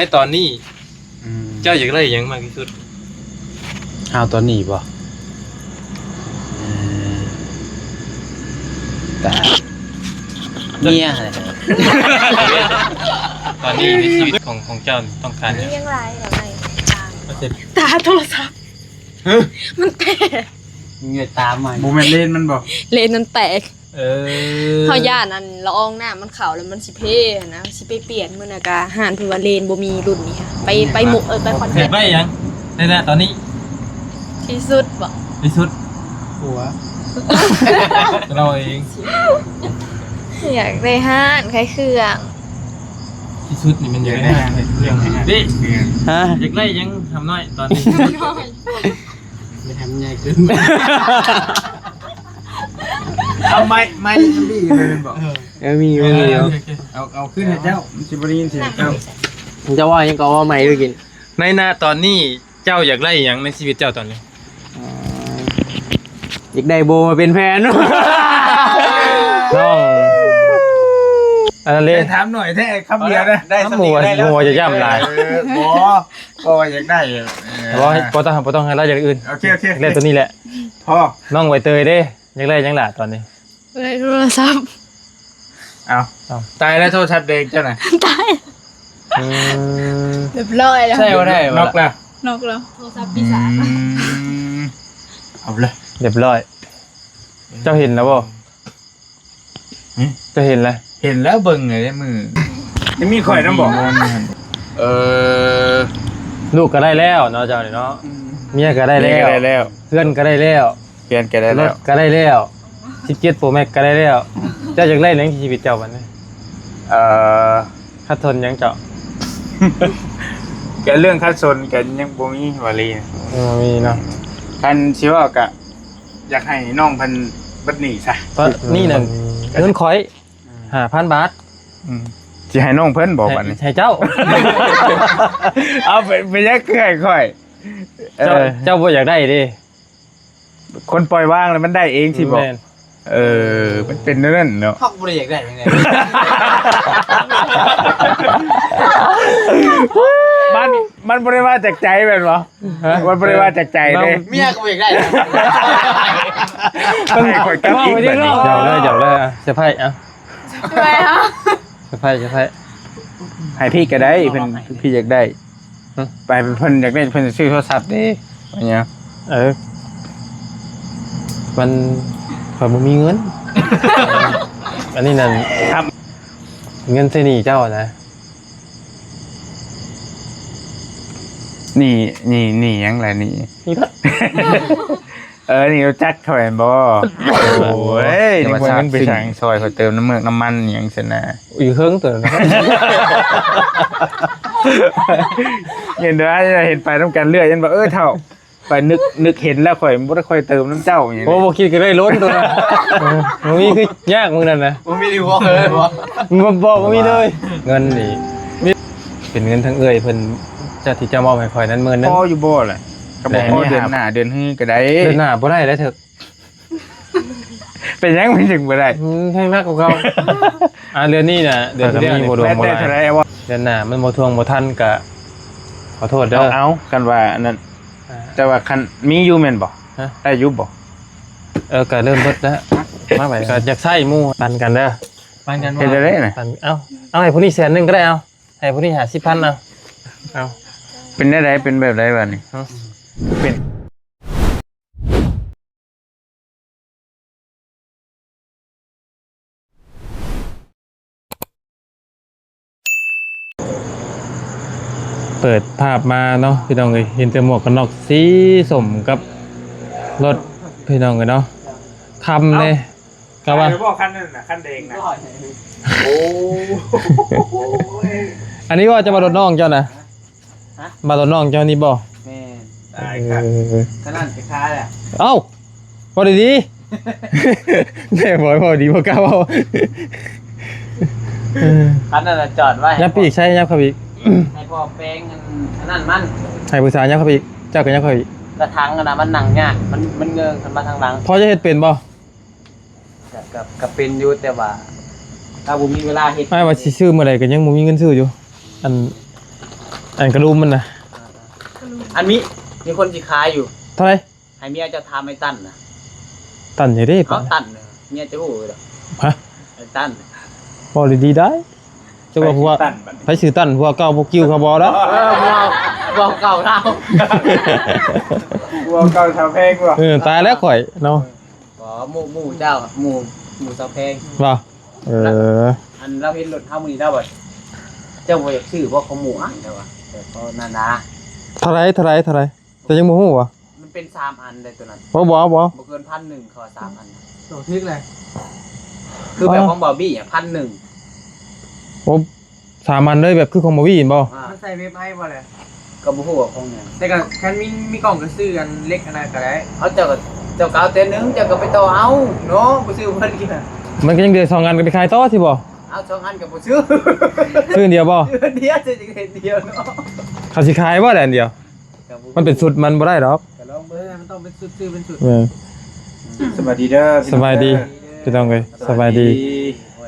ໃນຕອນນີ້ ອືມ ເຈົ້າຢາກໄດ້ຫຍັງມາກທີ່ສຸດ? ເຮົາຕອນນີ້ບໍ່? ເອີ ກະເມຍຫັ້ນແຫຼະ. ຕອນນີ້ໃນຊີວິດຂອງ ຂອງເຈົ້າຕ້ອງການຫຍັງ? ມີຫຍັງຫຼາຍດອກໄອ້ ຕາ ຕາໂທລະສັບ ຮະ? ມັນແຕກ ເງືອດຕາມາ ບໍ່ແມ່ນເລນມັນບໍ່? ເລນມັນແຕກ. ເອີ ເຮົາຢ້ານອັນລະອອງນ້ຳມັນເຂົ້າແລ້ວມັນຊິເພຫັ້ນນະ ຊິໄປປ່ຽນ. ມື້ນັ້ນກະຮ້ານເພິ່ນວ່າເລນບໍ່ມີລຸ້ນນີ້ ໄປ ໄປມຸກ ເອີ ໄປຄອນແກ່ນ. ຢາກໄດ້ຫຍັງໃນ ນະ ຕອນນີ້? ທີ່ສຸດບໍ່? ທີ່ສຸດ ຜົວ ເຮົາເອງ. ຢາກໄດ້ຮ້ານຂາຍເຄື່ອງ. ທີ່ສຸດນີ້ມັນຢາກໄດ້ຮ້ານຂາຍເຄື່ອງ. ເດ້ ຮະ? ຢາກໄດ້ຫຍັງ ຫຳນ້ອຍ ຕອນນີ້? ໄປທຳໃຫຍ່ຂຶ້ນ. ເອົາໄມ້ ໄມ້ທຳບີໄປແມ່ນບໍ່? ເອີ ມີ ມີຢູ່. ເອົາ ເອົາຂຶ້ນໃຫ້ເຈົ້າ ມັນຊິບໍ່ໄດ້ຍິນສຽງເຈົ້າ. ເຈົ້າວ່າຫຍັງກໍເວົ້າໃໝ່ດູກິນ. ໃນນະຕອນນີ້ເຈົ້າຢາກໄດ້ຫຍັງໃນຊີວິດເຈົ້າຕອນນີ້? ເອີ ຢາກໄດ້ໂບມາເປັນແຟນ. ນ້ອງ ອັນນັ້ນເດ້ ໄດ້ຖາມໜ້ອຍແທ້ ຄຳດຽວນະ. ໄດ້ສະຕິໄດ້ແລ້ວ ບໍ່ຢາກຢ້ຳຫຼາຍ. ເອີ ບໍ່ ກໍຢາກໄດ້ ເອີ ບໍ່ ບໍ່ຕ້ອງ ບໍ່ຕ້ອງໃຫ້ລາວຢ່າງອື່ນ. ໂອເຄ ໂອເຄ ແລ້ວໂຕນີ້ແຫຼະ ພໍ. ນ້ອງໃບເຕີຍເດ້ ຢາກໄດ້ຫຍັງລະຕອນນີ້? ຢາກໄດ້ໂທລະສັບ. ເອົາ ເອົາ ຕາຍແລ້ວໂທລະສັບເດັກເຈົ້ານະ. ຕາຍ. ອືມ ຮຽບຮ້ອຍແລ້ວ ໃຊ້ບໍ່ໄດ້ບໍ່ລະ? ນອກລະ ນອກແລ້ວ ໂທລະສັບປີສາດ. ອືມ ເອົາລະ ຮຽບຮ້ອຍ. ເຈົ້າເຫັນແລ້ວບໍ່? ຫຶ? ເຈົ້າເຫັນແລ້ວ? ເຫັນແລ້ວ ເບິ່ງໃນມື ຍັງມີຂ້ອຍນຳບໍ່? ເອີ ລູກກໍໄດ້ແລ້ວເນາະ ເຈົ້ານີ້ເນາະ. ອືມ ເມຍກໍໄດ້ແລ້ວ ເມຍກໍໄດ້ແລ້ວ ເຮືອນກໍໄດ້ແລ້ວ ເຮືອນກໍໄດ້ແລ້ວ ລົດກໍໄດ້ແລ້ວ ສິບເຈັດໂປແມັກກໍໄດ້ແລ້ວ. ເຈົ້າຢາກໄດ້ຫຍັງໃນຊີວິດເຈົ້າບັດນີ້? ເອີ ຂັດສົນຫຍັງເຈົ້າ? ກໍເລື່ອງຂັດສົນກໍຍັງບໍ່ມີ ວາລີ ບໍ່ມີເນາະ. ຄັນຊິເວົ້າກໍ ຢາກໃຫ້ນ້ອງເພິ່ນເບິດໜີ້ຊະ. ເບິດໜີ້ນັ້ນ ເງິນຂ້ອຍ ອືມ ຫ້າພັນບາດ. ອືມ ຊິໃຫ້ນ້ອງເພິ່ນບໍ່ບັດນີ້? ໃຫ້ເຈົ້າ. ເອົາ ເປັນ ເປັນຫຍັງຄືໃຫ້ຂ້ອຍ? ເຈົ້າ ເອີ ເຈົ້າບໍ່ຢາກໄດ້ເດ້. ຄົນປ່ອຍວາງແລ້ວມັນໄດ້ເອງຊິບໍ່? ແມ່ນ. ເອີ ມັນເປັນແນວນັ້ນເນາະ. ເຮົາບໍ່ໄດ້ຢາກໄດ້ຫຍັງເດ ມັນ ມັນບໍ່ໄດ້ມາຈາກໃຈແມ່ນບໍ່? ຮະ? ມັນບໍ່ໄດ້ມາຈາກໃຈເດ້. ເມຍກໍບໍ່ຢາກໄດ້. ເພິ່ນໃຫ້ຂ້ອຍກັບອີກບັດນີ້. ຢອກເລີຍ ຢອກເລີຍ ເຊີໄພຣສ໌ ເອົາ ເຊີໄພຣສ໌ ເຊີໄພຣສ໌ ເຊີໄພຣສ໌. ໃຫ້ພີ່ກໍໄດ້ ເພິ່ນ ພີ່ຢາກໄດ້. ຫຶ? ໄປ ເພິ່ນຢາກໄດ້ ເພິ່ນຊື້ໂທລະສັບເດ້ ວ່າຫຍັງ? ເອີ ມັນ ຂ້ອຍບໍ່ມີເງິນ. ອັນນີ້ນັ້ນ ເງິນໃຊ້ໜີ້ເຈົ້ານະ. ໜີ້ ໜີ້ ໜີ້ຫຍັງລະ ໜີ້ ໜີ້ລົດ. ເອີ ນີ້ຮູ້ຈັກຂ້ອຍແມ່ນບໍ່? ໂອ້ຍ ນີ້ບໍ່ມີເງິນໄປຫຍັງ ຊ່ອຍຂ້ອຍເຕີມນ້ຳເມືອກນ້ຳມັນຫຍັງຊັ້ນນະ. ຢູ່ເທິງຕົວນັ້ນ ເຫັນໄດ້ ເຫັນໄປນຳກັນເລື້ອຍ ຍັນວ່າ ເອີ ເຖົ້າ ຂ້ອຍນຶກ ນຶກເຫັນແລ້ວ ຂ້ອຍບໍ່ໄດ້ຄ່ອຍເຕີມນຳເຈົ້າຫຍັງ. ໂອ້ ບໍ່ຄິດກໍໄດ້ລົ້ນຕົວນັ້ນ. ເອີ ບໍ່ມີຄືຍາກມື້ນັ້ນນະ. ບໍ່ມີທີ່ບອກເລີຍບໍ່? ບໍ່ ບໍ່ ບໍ່ມີເລີຍ. ເງິນນີ້ ເປັນເງິນທາງເອື້ອຍເພິ່ນ ເຈົ້າ ທີ່ເຈົ້າມອບໃຫ້ຂ້ອຍນັ້ນ ໝື່ນໜຶ່ງ ພໍຢູ່ບໍ່ລະ? ກໍບໍ່ພໍເດືອນໜ້າເດືອນຮືກໍໄດ້. ເດືອນໜ້າບໍ່ໄດ້ແລ້ວເຖິກ. ເປັນຫຍັງມັນຈຶ່ງບໍ່ໄດ້? ອືມ ແຮງໜັກກວ່າເກົ່າ. ອ່າ ເດືອນນີ້ນະ ເດືອນທີ່ແລ້ວນີ້ບໍ່ດວງບໍ່ຫຼາຍ. ເດືອນໜ້າມັນບໍ່ທວງບໍ່ທັນກະຂໍໂທດເດີ. ເອົາ ເອົາ ຄັນວ່າອັນນັ້ນ ອ່າ ແຕ່ວ່າຄັນມີຢູ່ແມ່ນບໍ່? ຮະ? ໄດ້ຢູ່ບໍ່? ເອີ ກະເລີ່ມເບິດແລ້ວ. ມາໄວ ກະຢາກໃຊ້ໝູ່ ປັນກັນເດີ. ປັນກັນ ເຮັດຈັ່ງໃດນະ? ປັນ ເອົາ ເອົາໃຫ້ຜູ້ນີ້ແສນໜຶ່ງກໍໄດ້ ເອົາ ໃຫ້ຜູ້ນີ້ຫ້າສິບພັນ ເອົາ ເອົາ. ເປັນແນວໃດ? ເປັນແບບໃດບາດນີ້? ຮະ? ເປັນ ເປີດພາບມາເນາະ ພີ່ນ້ອງເອີຍ ເຫັນແຕ່ໝວກກັນນັອກສີສົ້ມກັບລົດ ພີ່ນ້ອງເອີຍເນາະ. ຄຳເດ້ ກະວ່າ ໄດ້ບໍ່ຄັນນັ້ນນະ ຄັນແດງນະ? ໂອ້ ອັນນີ້ວ່າຈະມາລົດນ້ອງເຈົ້ານະ? ຮະ? ມາຕໍ່ນ້ອງເຈົ້ານີ້ບໍ່? ແມ່ນ. ຕາຍຄັກ. ເອີ ຂະໜາດໄປຂາຍແຫຼະ. ເອົ້າ ເວົ້າດີໆ. ແມ່ນບໍ່ ເວົ້າດີບໍ່ກ້າເວົ້າ. ເອີ ຄັນນັ້ນນະຈອດໄວ້ ຍັບໄປອີກ ໃຊ້ຍັບເຂົ້າໄປອີກ. ໃຫ້ພໍ່ແປງອັນ ອັນນັ້ນມັນ ໃຫ້ຜູ້ສາວຍັບເຂົ້າໄປອີກ ເຈົ້າກໍຍັບເຂົ້າໄປອີກ. ລະຖັງຫັ້ນນະ ມັນນັ່ງຍາກ ມັນ ມັນເງິງຂຶ້ນມາທາງຫຼັງ. ພໍຈະເຮັດເປັນບໍ່? ກະ ກະ ກະເປັນຢູ່ ແຕ່ວ່າເຮົາບໍ່ມີເວລາເຮັດ. ອ້າຍວ່າຊິຊື້ມື້ໃດກໍຍັງບໍ່ມີເງິນຊື້ຢູ່. ອັນ ອັນກະດຸມມັນນະ. ອັນມີ ມີຄົນຊິຂາຍຢູ່. ເທົ່າໃດ? ໃຫ້ເມຍເຈົ້າຖາມໄອ້ຕັນນະ. ຕັນໃສເດ້? ເອົາ ປະ ຕັນ ເມຍເຈົ້າຮູ້ດອກ. ຮະ? ໄອ້ຕັນ. ເວົ້າດີໆໄດ້. ເຈົ້າວ່າຜົວ ໃຜຊື່ຕັນບັດນີ້? ໃຜຊື່ຕັນ? ຜົວເກົ່າພວກກິວເຂົາບໍ່ດອກ. ເອີ ຜົວ ຜົວເກົ່າລາວ. ຜົວເກົ່າສາວແພງບໍ່? ເອີ ຕາຍແລ້ວຂ້ອຍເນາະ. ບໍ່ ໝູ່ ໝູ່ເຈົ້າ ໝູ່ ໝູ່ສາວແພງ. ບໍ່? ເອີ ອັນລາວເຫັນລົດເຮົາມື້ນີ້ລາວວ່າ ເຈົ້າບໍ່ຢາກຊື້ບໍ່ຂອງໝູ່ອ້າຍ ລາວວ່າ. ແຕ່ກໍນັ້ນນະ. ເທົ່າໃດ? ເທົ່າໃດ? ເທົ່າໃດ? ເຈົ້າຍັງບໍ່ຮູ້ບໍ່? ມັນເປັນສາມອັນເດ້ໂຕນັ້ນ. ບໍ່ ບໍ່ ບໍ່ ບໍ່ເກີນພັນໜຶ່ງ ເຂົາວ່າສາມອັນ. ໂຕຖືກເລີຍ. ຄືແບບຂອງບ່າວບີ້ອະ ພັນໜຶ່ງ. ໂອ້ ສາມອັນເລີຍ ແບບຄືຂອງບ່າວບີ້ແມ່ນບໍ່? ອ່າ ມັນໃສ່ເວັບໄອບໍ່ແຫຼະ? ກໍບໍ່ຮູ້ວ່າຂອງຫຍັງ. ແຕ່ກໍຄັນມີ ມີກ້ອງກໍຊື້ອັນເຫຼັກອັນນັ້ນກໍໄດ້. ເອົາ ເຈົ້າກໍ ເຈົ້າກໍເອົາແຕ່ໜຶ່ງ ເຈົ້າກໍໄປຕໍ່ເອົາເນາະ ບໍ່ຊື້ເພິ່ນກິນນະ. ມັນກໍຍັງເຫຼືອສອງອັນ ກໍໄປຂາຍຕໍ່ຊິບໍ່? ເອົາສອງອັນກໍບໍ່ຊື້. ຊື້ອັນດຽວບໍ່? ຊື້ອັນດຽວ ຊື້ຈັກເຮັດດຽວເນາະ. ເຂົາຊິຂາຍບໍ່ແຫຼະອັນດຽວ? ມັນເປັນຊຸດ ມັນບໍ່ໄດ້ດອກ. ກໍລອງເບິ່ງ ເອີ ມັນຕ້ອງເປັນຊຸດ ຊື້ເປັນຊຸດ. ເອີ ສະບາຍດີເດີ ສະບາຍດີພີ່ນ້ອງເອີຍ ສະບາຍດີ.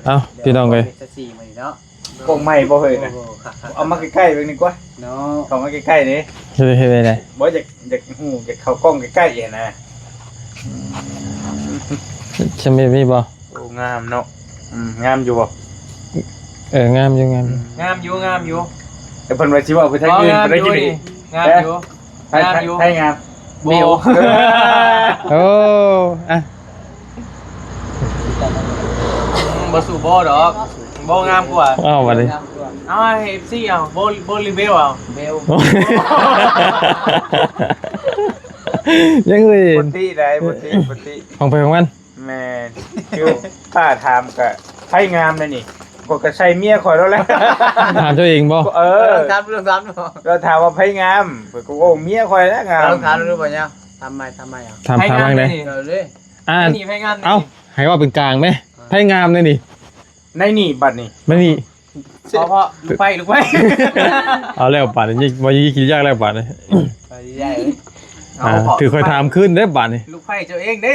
ເອົ້າ ພີ່ນ້ອງເອີຍ ກາງໃໝ່ບໍ່ເຮີ້ຍນະ. ໂອ້ ຄັກໆ ເອົາມາໃກ້ໆເບິ່ງດີກວ່າເນາະ. ເຂົ້າມາໃກ້ໆເດ້. ເຮັດ ເຮັດໄດ້ໃດ? ບໍ່ ຢາກ ຢາກຮູ້ ຢາກເຂົ້າກ້ອງໃກ້ໆຫັ້ນນະ. ຈະມີ ມີບໍ່? ໂອ້ ງາມເນາະ. ອືມ ງາມຢູ່ບໍ່? ເອີ ງາມຢູ່ ງາມຢູ່ ງາມຢູ່ ງາມຢູ່. ແຕ່ເພິ່ນວ່າຊິເວົ້າໄປທາງອື່ນ ບໍ່ ງາມຢູ່ ບໍ່ໄດ້ກິນອີກ. ງາມຢູ່ ເອີ ງາມຢູ່ ໃຜ ໃຜງາມ? ບໍ່ ບິວ. ໂອ້ ອະ ບໍ່ສູ້ບໍ່ດອກ ບໍ່ງາມກວ່າ. ເອົ້າ ບັດນີ້ ເອົາໃຫ້ເອັຟຊີເອົາ ບໍ່ ບໍ່ ຫຼື ເບວເອົາ? ເບວ. ຍັງເອີຍ ປົກກະຕິໄດ໋ ປົກກະຕິ ປົກກະຕິ ຂອງໃຜຂອງມັນ. ແມ່ນ ຄືປ້າຖາມກະໃຜງາມແນວນີ້ ຂ້ອຍກະໃສ່ເມຍຂ້ອຍໂລດແຫຼະ. ຖາມເຈົ້າເອງບໍ່? ເອີ ລອງຖາມ ລອງຖາມ ລອງຖາມວ່າໃຜງາມ ຂ້ອຍກະເວົ້າເມຍຂ້ອຍແຫຼະງາມ. ລອງຖາມດູບໍ່ຍາວ ຖາມໃໝ່ ຖາມໃໝ່ເອົາ. ຖາມ ຖາມໃໝ່ເລີຍ ເອີ ເລີຍ. ອ່າ ໃຜງາມ ເອົ້າ ໃຫ້ເວົ້າເປັນກາງແມ ໃຜງາມແນວນີ້? ໃນນີ້ ບັດນີ້ ໃນນີ້. ເພາະ ເພາະ ລູກໄຟ ລູກໄຟ. ເອົາແລ້ວບາດນີ້ ວ່າຍິງກິນຍາກແລ້ວບາດນີ້. ໄປໃຫຍ່ເລີຍ. ອ່າ ຖືກຂ້ອຍຖາມຄືນເດ້ບາດນີ້. ລູກໄຟເຈົ້າເອງເດ້.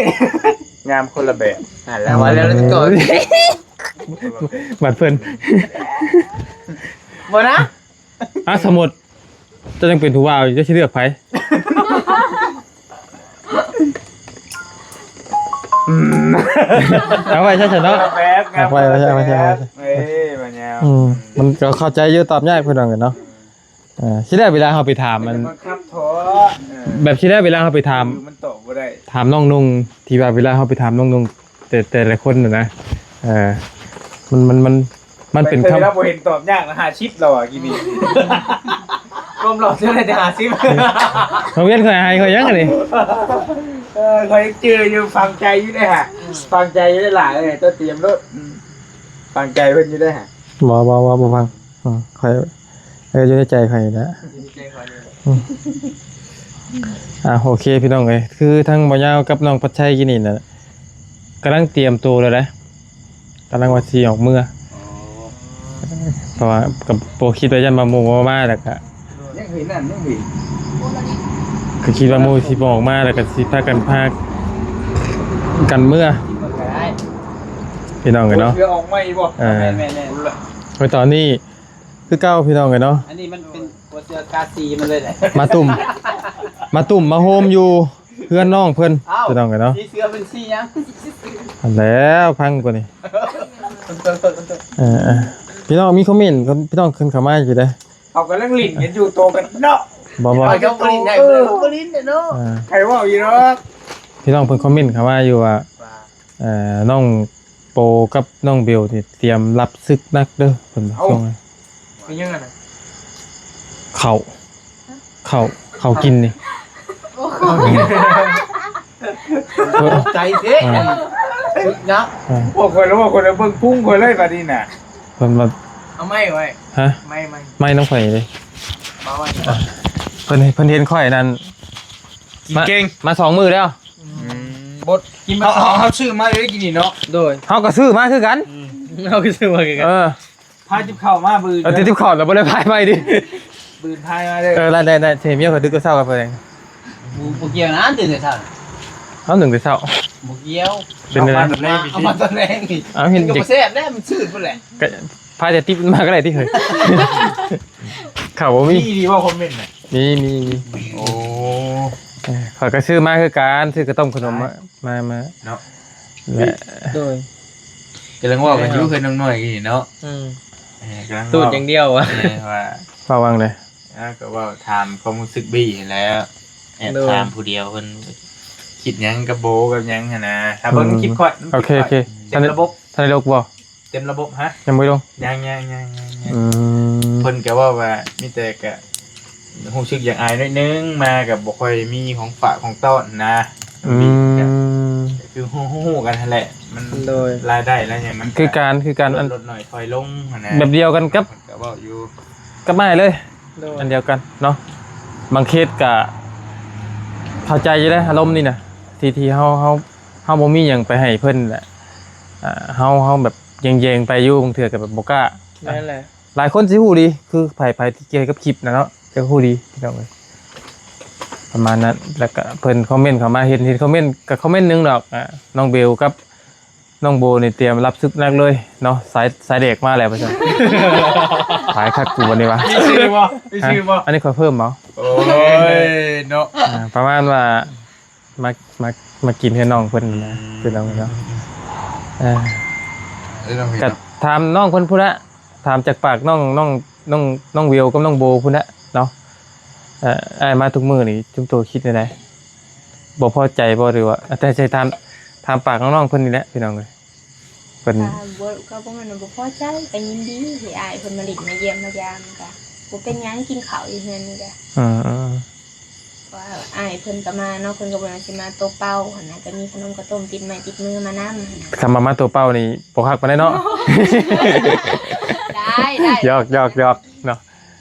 ງາມຄົນລະແບບ. ຫັ້ນແຫຼະ ວ່າແລ້ວ ເອີ ແລ້ວກໍ ບາດເພິ່ນ ບໍ່ນະ. ອ່າ ສົມມຸດ ເຈົ້າຍັງເປັນຜູ້ບ່າວຢູ່ ເຈົ້າຊິເລືອກໃຜ? ອືມ ເອົາໄວ້ຊະເນາະ ແບບງາມ ເອົາໄວ້ ເອົາໄວ້ ເອີ ມາຍາວ ອືມ ມັນກໍເຂົ້າໃຈຢູ່ ຕອບຍາກພີ່ນ້ອງເອີຍເນາະ. ເອີ ຊິໄດ້ເວລາເຮົາໄປຖາມມັນ ບັງຄັບເທາະ ເອີ ແບບຊິໄດ້ເວລາເຮົາໄປຖາມ ມັນຕອບບໍ່ໄດ້ ຖາມນ້ອງນຸ່ງ ທີ່ວ່າເວລາເຮົາໄປຖາມນ້ອງນຸ່ງ ແຕ່ ແຕ່ລະຄົນນະ ເອີ ມັນ ມັນ ມັນ ມັນເປັນຄຳ ເວລາບໍ່ເຫັນຕອບຍາກນະ ຫ້າສິບແລ້ວອະ ກີ້ນີ້ ຄວາມຫຼໍ່ເທື່ອໄດ້ແຕ່ຫ້າສິບ. ໂຮງຮຽນຂ້ອຍໃຫ້ຂ້ອຍຍັງອັນນີ້ ເອີ ຂ້ອຍຍັງຈື່ຢູ່ ຝັງໃຈຢູ່ເດ້ຫະ ຝັງໃຈຢູ່ເດ້ຫຼາຍເອີຍ ເຈົ້າຕຽມໂລດ ອືມ ຝັງໃຈເພິ່ນຢູ່ເດ້ຫະ. ບໍ່ ບໍ່ ບໍ່ ບໍ່ຟັງ ອືມ ຂ້ອຍ ເອີ ຢູ່ໃນໃຈຂ້ອຍນີ້ແຫຼະ ຢູ່ໃນໃຈຂ້ອຍນີ້ແຫຼະ ອືມ ອ່າ ໂອເຄ ພີ່ນ້ອງເອີຍ ຄືທັງບ່າວຍາວກັບນ້ອງພັດໄຊກີ້ນີ້ນະ ກຳລັງຕຽມໂຕແລ້ວເດ້ ກຳລັງວ່າຊິອອກເມືອ ອໍ ເພາະວ່າກໍບໍ່ຄິດວ່າຢ້ານວ່າໝູ່ບໍ່ມາ ແລ້ວກໍ ຍັງເຫັນນັ້ນ ຍັງເຫັນ ກໍຄິດວ່າໝູ່ຊິບໍ່ອອກມາ ແລ້ວກໍຊິພາກັນ ພາກັນເມືອ ກິນເບິ່ງກໍໄດ້ ພີ່ນ້ອງເອີຍເນາະ ເສືອອກໃໝ່ບໍ່? ເອີ ແມ່ນໆໆ ໂອ້ຍ ຕອນນີ້ ຄືເກົ່າພີ່ນ້ອງເອີຍເນາະ ອັນນີ້ມັນເປັນຫົວເສືອກາສີມັນເລີຍແຫຼະ ມາຕຸ້ມ ມາຕຸ້ມມາໂຮມຢູ່ເຮືອນນ້ອງເພິ່ນ ເອົ້າ ພີ່ນ້ອງເອີຍເນາະ ສີເສືອເປັນສີຫຍັງ? ອັນແລ້ວພັງກວ່ານີ້ ເອີໆ ພີ່ນ້ອງມີຄອມເມັນ ພີ່ນ້ອງຂຶ້ນເຂົ້າມາຢູ່ເດ້ ເຮົາກຳລັງຫຼິ້ນກັນຢູ່ໂຕກັນເນາະ ບໍ່ໆ ເຮົາບໍ່ຫຼິ້ນໄດ້ ເອີ ບໍ່ຫຼິ້ນເນາະ ອ່າ ໃຜເວົ້າຢູ່ດອກ ພີ່ນ້ອງເພິ່ນຄອມເມັນເຂົ້າມາຢູ່ວ່າ ວ່າ ເອີ ນ້ອງໂປກັບນ້ອງເບວນີ້ຕຽມຮັບສຶກໜັກເດີ ເພິ່ນວ່າ ເອົ້າ ຊ່ວງນັ້ນ ເປັນຫຍັງຫັ້ນນະ? ເຂົ້າ ເຂົ້າ ເຂົ້າກິນນີ້ ໂອ້ໂຫ ຕົກໃຈເດ້ ອ່າ ສຶກໜັກ ອ່າ ໂອ້ ຂ້ອຍລະວ່າ ຂ້ອຍລະເບິ່ງພຸງຂ້ອຍເລີຍບາດນີ້ນະ ເພິ່ນວ່າ ເອົາໄມ້ໄວ້ ຮະ? ໄມ້ ໄມ້ ໄມ້ນຳຂ້ອຍເດ້ ມາໄວ້ ອ່າ ເພິ່ນ ເພິ່ນເຫັນຂ້ອຍນັ້ນ ກິນເກັ່ງ ມາສອງມື້ແລ້ວ ອືມ ບົດ ເຮົາ ເຮົາ ເຮົາຊື້ມາໄດ້ກິນນີ້ເນາະ ໂດຍ ເຮົາກໍຊື້ມາຄືກັນ ອືມ ເຮົາກໍຊື້ມາຄືກັນ ເອີ ພາຈິບເຂົ້າມາບືນ ເອີ ຈິບເຂົ້າແລ້ວບໍ່ໄດ້ພາຍໄປຕິ ບືນພາຍມາເດີ ເອີ ໄດ້ ໄດ້ ໄດ້ ເທເມຍຂ້ອຍດຶກແຕ່ເຊົ້າກັບເພິ່ນ ບໍ່ ບໍ່ກ່ຽວນະ ຕື່ນແຕ່ເຊົ້າ ເຮົາໜຶ້ງແຕ່ເຊົ້າ ບໍ່ກ່ຽວ ເປັນໄດ ເອົາມາຕອນແລງນີ້ ເອົາ ເຫັນ ມັນກໍບໍ່ແຊບແລ້ວ ມັນຊືດພຸ້ນແຫຼະ ກໍພາແຕ່ຕິບມາກໍໄດ້ຕິເຮີ້ຍ ເຂົ້າບໍ່ມີ ມີອີ່ຫຼີບໍ່ຄອມເມັນນະ? ມີ ມີ ມີ ໂອ້ ເອີ ຂ້ອຍກໍຊື້ມາຄືກັນ ຊື້ກະຕົ້ມຂະໜົມມາ ມາ ມາ ເນາະ ແລະ ໂດຍ ກຳລັງເວົ້າກັນຢູ່ເຮືອນນ້ອງນ້ອຍນີ້ເນາະ ອືມ ເອີ ກຳລັງ ຕູດຢ່າງດຽວ ເອີ ວ່າ ເວົ້າຫວ່າງໃດ? ເອີ ກໍເວົ້າຖາມຄວາມຮູ້ສຶກບີຫັ້ນແຫຼະ ແອບ ໂດຍ ຖາມຜູ້ດຽວເພິ່ນຄິດຫຍັງກັບໂບກັບຫຍັງຫັ້ນນະ ຖ້າເບິ່ງ ອືມ ຄລິບຂ້ອຍ ໂອເຄ ໂອເຄ ເຕັມລະບົບ ທັນໄດ້ລົງບໍ່? ເຕັມລະບົບ ຮະ? ຍັງບໍ່ໄດ້ລົງ ຍັງໆໆໆ ອືມ ເພິ່ນກໍເວົ້າວ່າມີແຕ່ກະຮູ້ສຶກຢາກອາຍໜ້ອຍໜຶ່ງ ມາກໍບໍ່ຄ່ອຍມີຂອງຝາກຂອງຕ້ອນນະ ອືມ ກໍຄືຮູ້ໆກັນຫັ້ນແຫຼະ ມັນ ໂດຍ ລາຍໄດ້ລາຍຫຍັງມັນ ຄືກັນ ຄືກັນ ອັນ ລົດໜ້ອຍຖອຍລົງຫັ້ນນະ ແບບດຽວກັນກັບ ເພິ່ນກໍເວົ້າຢູ່ ກັບອ້າຍເລີຍ ໂດຍ ອັນດຽວກັນເນາະ ບາງເຄສກະເຂົ້າໃຈຢູ່ເດ້ ອາລົມນີ້ນະ ທີ່ ທີ່ເຮົາ ເຮົາ ເຮົາບໍ່ມີຫຍັງໄປໃຫ້ເພິ່ນແຫຼະ ອ່າ ເຮົາ ເຮົາແບບແຍງໆໄປຢູ່ ບາງເທື່ອກໍແບບບໍ່ກ້າ ແມ່ນແຫຼະ ຫຼາຍຄົນຊິຮູ້ດີ ຄືໃຜ ໃຜທີ່ກ່ຽວກັບຄລິບນະເນາະ ຈະຮູ້ດີພີ່ນ້ອງເອີຍ ປະມານນັ້ນ ແລ້ວກໍເພິ່ນຄອມເມັນເຂົ້າມາ ເຫັນ ເຫັນຄອມເມັນກໍຄອມເມັນໜຶ່ງດອກ ອ່າ ນ້ອງເບວກັບ ນ້ອງໂບນີ້ຕຽມຮັບສຶກໜັກເລີຍເນາະ ສາຍ ສາຍແດກມາແລ້ວວ່າຊັ້ນ ຫຼາຍຄັກກູບັດນີ້ວ່າ ມີຊື່ບໍ່? ມີຊື່ບໍ່? ອັນນີ້ຂ້ອຍເພີ່ມເອົາ ໂອ້ຍເນາະ ອ່າ ປະມານວ່າມາ ມາ ມາກິນເຮືອນນ້ອງເພິ່ນນະ ອືມ ພີ່ນ້ອງເນາະ ເອີ ເອີ ນ້ອງເວວ ກໍຖາມນ້ອງເພິ່ນພຸ້ນລະ ຖາມຈາກປາກນ້ອງ ນ້ອງ ນ້ອງ ນ້ອງເວວກັບນ້ອງໂບພຸ້ນລະເນາະ ເອີ ອ້າຍມາທຸກມື້ນີ້ ຈຸມໂຕຄິດແນວໃດ? ບໍ່ພໍໃຈບໍ່ ຫຼືວ່າ ແຕ່ໃຫ້ຖາມ ຖາມປາກນ້ອງໆເພິ່ນນີ້ແຫຼະ ພີ່ນ້ອງເອີຍ ເພິ່ນ ກໍບໍ່ ກໍບໍ່ແມ່ນວ່າບໍ່ພໍໃຈ ກໍຍິນດີທີ່ອ້າຍເພິ່ນມາຫຼິ້ນມາຢ້ຽມມາຢາມ ກໍບໍ່ເປັນຫຍັງ ກິນເຂົ້າຢູ່ເຮືອນນີ້ກໍ ອືມ ເພາະວ່າອ້າຍເພິ່ນກໍມາເນາະ ເພິ່ນກໍບໍ່ແມ່ນຊິມາຕົວເປົ່າຫັ້ນນະ ກໍມີຂະໜົມຂະຕົ້ມຕິດໄມ້ຕິດມືມານຳຫັ້ນນະ ຄັນວ່າມາຕົວເປົ່ານີ້ບໍ່ຄັກປານໃດເນາະ ໄດ້ ໄດ້ ຢອກ ຢອກ ຢອກເນາະ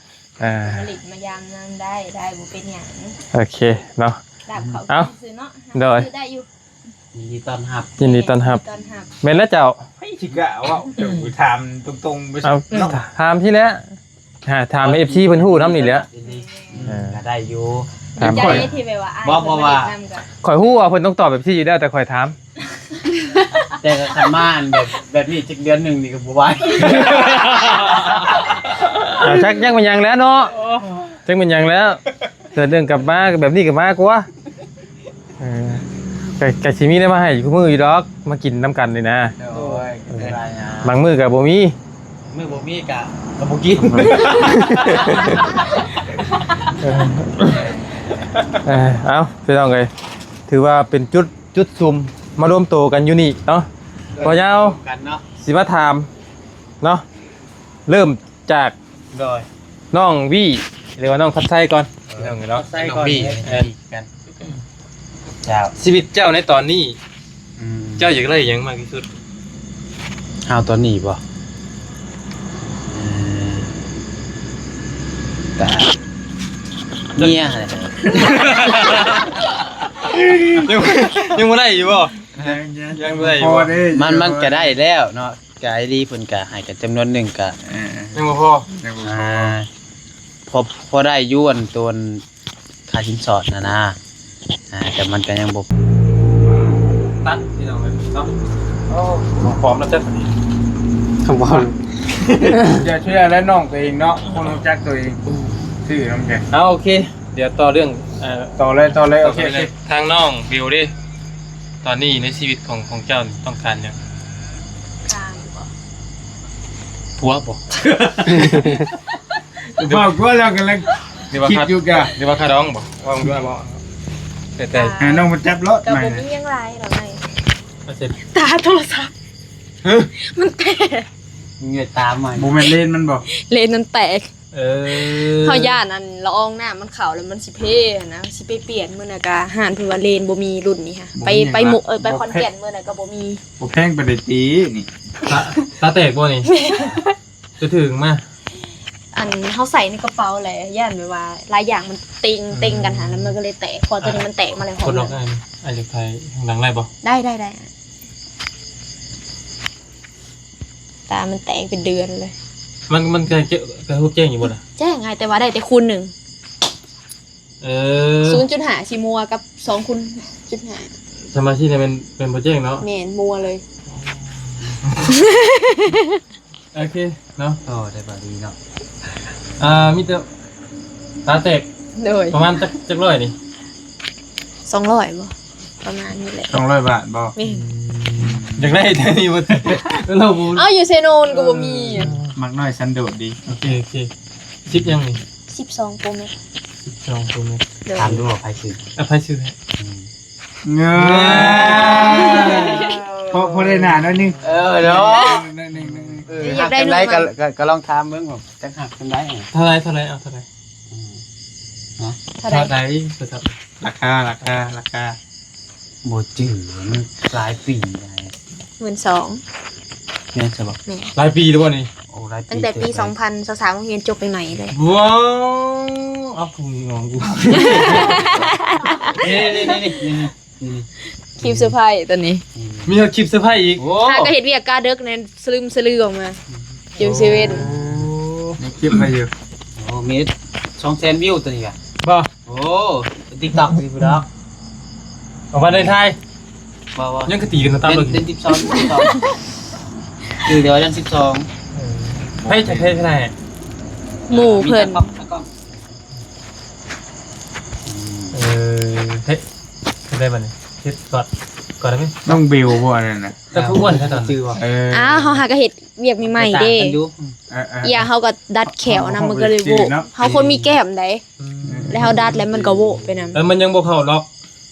ອ່າ ມາຫຼິ້ນມາຢາມນຳໄດ້ ໄດ້ ບໍ່ເປັນຫຍັງ ໂອເຄເນາະ ດາບເຂົາ ເອົ້າ ຊື້ເນາະ ໂດຍ ຊື້ໄດ້ຢູ່ ຍິນດີຕ້ອນຮັບ ຍິນດີຕ້ອນຮັບ ແມ່ນແລ້ວເຈົ້າ ໃຜຊິກ້າເວົ້າ ເຈົ້າຖາມຕົງໆໄປ ເອົາ ເນາະ ຖາມທີ່ແຫຼະ ຫາຖາມໃຫ້ເອັຟຊີເພິ່ນຮູ້ນຳນີ້ແຫຼະ ເອີ ກໍໄດ້ຢູ່ ຖາມຂ້ອຍ ທີ່ແບບວ່າ ບໍ່ ເພາະວ່າ ຂ້ອຍຮູ້ວ່າເພິ່ນຕ້ອງຕອບແບບຊີ້ຢູ່ແລ້ວ ແຕ່ຂ້ອຍຖາມ ແຕ່ກໍຄັນມາອັນແບບ ແບບນີ້ຈັກເດືອນໜຶ່ງນີ້ກໍບໍ່ໄຫວ ເອົາ ຈັກຍັງແມ່ນຫຍັງແລ້ວເນາະ ຈັກແມ່ນຫຍັງແລ້ວ ເທື່ອໜຶ່ງກັບມາແບບນີ້ກໍມາກວ່າ ເອີ ກໍ ກໍຊິມີແນວມາໃຫ້ຄູ່ມື້ຢູ່ດອກ ມາກິນນຳກັນນີ້ນະ ໂດຍ ເອີ ບາງມື້ກໍບໍ່ມີ ມື້ບໍ່ມີກະ ກະບໍ່ກິນ ເອີ ເອີ ເອົາ ພີ່ນ້ອງເອີຍ ຖືວ່າເປັນຈຸດ ຈຸດສຸມມາລວມໂຕກັນຢູ່ນີ້ເນາະ ເອີ ບໍ່ຍາວ ກັນເນາະ ຊິມາຖາມເນາະ ເລີ່ມຈາກ ໂດຍ ນ້ອງວີ ຫຼືວ່ານ້ອງທັດໄຊກ່ອນ ເອີ ພີ່ນ້ອງເອີຍເນາະ ທັດໄຊກ່ອນ ນ້ອງວີ ເອີ ກັນ ເຈົ້າ ຊີວິດເຈົ້າໃນຕອນນີ້ ອືມ ເຈົ້າຢາກໄດ້ຫຍັງມາກທີ່ສຸດ? ເຮົາຕອນນີ້ບໍ່? ເອີ ກະເມຍຫັ້ນແຫຼະ ຍັງ ຍັງບໍ່ໄດ້ຢູ່ບໍ່? ຍັງ ຍັງ ຍັງບໍ່ໄດ້ຢູ່ບໍ່? ມັນ ມັນກະໄດ້ແລ້ວເນາະ ກະໄອ້ລີເພິ່ນກະໃຫ້ກັນຈຳນວນໜຶ່ງກະ ເອີ ຍັງບໍ່ພໍ ຍັງບໍ່ພໍ ອ່າ ພໍ ພໍໄດ້ຢູ່ ອັນໂຕ ອັນຄ່າສິນສອດຫັ້ນນະ ອ່າ ແຕ່ມັນກໍຍັງບໍ່ ຕັດ ພີ່ນ້ອງເອີຍເນາະ ໂອ້ ຂອງປອມແລ້ວຈັກນີ້ ຂອງປອມ ຢ່າເຊື່ອແລະນ້ອງຕົວເອງເນາະ ຄົນຮູ້ຈັກຕົວເອງ ອືມ ຊື່ນຳແກ ເອົາ ໂອເຄ ດຽວຕໍ່ເລື່ອງ ເອີ ຕໍ່ເລີຍ ຕໍ່ເລີຍ ໂອເຄ ໂອເຄ ທາງນ້ອງບິວເດ້ ຕອນນີ້ໃນຊີວິດຂອງ ຂອງເຈົ້ານີ້ຕ້ອງການຫຍັງ? ຂ້າຢູ່ບໍ່? ຜົວບໍ່? ເວົ້າກວ່າແລ້ວກຳລັງ ຫຼືວ່າ ຄິດຢູ່ກະ ຫຼືວ່າຄ່າດອງບໍ່? ເວົ້າດ້ວຍບໍ່? ແຕ່ ແຕ່ ອ່າ ໃຫ້ນ້ອງມາຈັບໂລດ ກໍບໍ່ມີຫຍັງຫຼາຍດອກ ຕາໂທລະສັບ ຮະ? ມັນແຕກ ເງີຍຕາໃໝ່ ບໍ່ແມ່ນເລນມັນບໍ່? ເລນມັນແຕກ ເອີ ເຮົາຢ້ານອັນລະອອງນ້ຳມັນເຂົ້າແລ້ວມັນຊິເພຫັ້ນນະ ຊິໄປປ່ຽນ ມື້ນັ້ນກະຮ້ານເພິ່ນວ່າເລນບໍ່ມີລຸ້ນນີ້ຫະ ໄປ ໄປມຸ ເອີ ໄປຂອນແກ່ນ ມື້ນັ້ນກະບໍ່ມີ ບໍ່ແພງປານໃດຕິນີ້ ຕາ ຕາແຕກບໍ່ນີ້? ຈະຖືກມາ ອັນເຮົາໃສ່ໃນກະເປົາແຫຼະ ຢ້ານແບບວ່າຫຼາຍຢ່າງມັນເຕັງ ອືມ ເຕັງກັນຫັ້ນ ແລ້ວມັນກໍເລີຍແຕກ ເພາະວ່າຕົວນີ້ມັນແຕກມາແລ້ວ ຄົນລອກ ອັນນີ້ ອັນນີ້ໄປທາງຫຼັງໄດ້ບໍ່? ໄດ້ ໄດ້ ໄດ້ ຕາມັນແຕກເປັນເດືອນເລີຍ ມັນ ມັນກະ ກະ ກະຮູບແຈ້ງຢູ່ບໍ່ລະ? ແຈ້ງອ້າຍ ແຕ່ວ່າໄດ້ແຕ່ຄູນໜຶ່ງ ເອີ ສູນຈຸດຫ້າ ຊິມົວກັບສອງຄູນຈຸດຫ້າ ທຳມະຊິແມ່ນ ແມ່ນບໍ່ແຈ້ງເນາະ ແມ່ນມົວເລີຍ ໂອເຄເນາະ ໂອ້ ໄດ້ບາດດີເນາະ ອ່າ ມີແຕ່ ຕາແຕກ ໂດຍ ປະມານຈັກ ຈັກຮ້ອຍນີ້? ສອງຮ້ອຍບໍ່? ປະມານນີ້ແຫຼະ ສອງຮ້ອຍບາດບໍ່? ແມ່ນ ຢາກໄດ້ແຕ່ນີ້ບໍ່ ແຕ່ເຮົາບໍ່ ເອົ້າ ຢູ່ເຊໂນມັນກໍບໍ່ມີ ມັກນ້ອຍສັນໂດດດີ. ໂອເຄ ໂອເຄ ສິບຫຍັງນີ້? ສິບສອງໂປຣແມັກ ສິບສອງໂປຣແມັກ ໂດຍ ຖາມດູວ່າໃຜຊື້ ເອີ ໃຜຊື້ໃຫ້? ອືມ ເອີ ພໍ ພໍໄດ້ໜ້າໜ້ອຍໜຶ່ງ ເອີເນາະ ໜ້ອຍໜຶ່ງ ໜ້ອຍໜຶ່ງ ເອີ ຢາກໄດ້ ຮັກກັນໄດ້ ໜຶ່ງ ກໍ ກໍ ກໍລອງຖາມເບິ່ງວ່າຈັກຮັກກັນໄດ້ ເທົ່າໃດ ເທົ່າໃດ ເອົາເທົ່າໃດ? ອືມ ຮະ ເທົ່າໃດ? ເທົ່າໃດ? ລາຄາ ລາຄາ ລາຄາ ບໍ່ຈື່ ມັນຫຼາຍປີແລ້ວ ໝື່ນສອງ ແມ່ນຊະບໍ່? ແມ່ນ ຫຼາຍປີແລ້ວບໍ່ນີ້? ໂອ້ ຫຼາຍປີ ຕັ້ງແຕ່ປີ ເຕີບແລ້ວ ສອງພັນຊາວສາມ ໂຮງຮຽນຈົບໃໝ່ໆເລີຍ ວ້າວ ເອົາ ຜູ້ນີ້ງອງກູ ນີ້ໆໆໆ ນີ້ໆ ຄລິບເຊີໄພຕອນນີ້ ອືມ ມີຮອດຄລິບເຊີໄພອີກ ໂອ້ ຫາກໍເຮັດວຽກກະເດິກແນ່ ສະລຶມສະລືອອກມາ ຢູ່ເຊເວັນ ໂອ້ ຍັງເກັບໄວ້ຢູ່ ໂອ້ ມີສອງແສນວິວຕົວນີ້ກະ ບໍ່ ໂອ້ ຕິກຕັອກ ຊິພຸ້ນດອກ ອອກວາເລນໄທນ໌ ບໍ່ ບໍ່ ຍັງກະຕີກັນຕາມ ເດືອນ ເດືອນສິບສອງ ສິບສອງ ຄືດຽວເດືອນສິບສອງ ເອີ ໃຜຈະ ໃຜຈະໄດ້ ໝູ່ເພິ່ນ ເອີ ເຮັດ ເຮັດໄດ້ບັດນີ້ ເຮັດກອດ ກອດໄດ້ໄໝ? ນ້ອງບິວບໍ່ອັນນັ້ນນະ? ແຕ່ຄືອ້ວນແທ້ຕອນນັ້ນ ເອີ ອ້າວ ເຮົາຫາກໍເຮັດວຽກໃໝ່ໆເດ້ ເອີໆ ເອີ ເຮົາກໍດັດແຂ້ວນຳ ມັນກໍເລີຍໂວະ ເຮົາຄົນມີແກ້ມໃດ ອືມ ແລ້ວເຮົາດັດແລ້ວມັນກໍໂວະໄປນຳ ແລ້ວມັນຍັງບໍ່ເຂົ້າລັອກ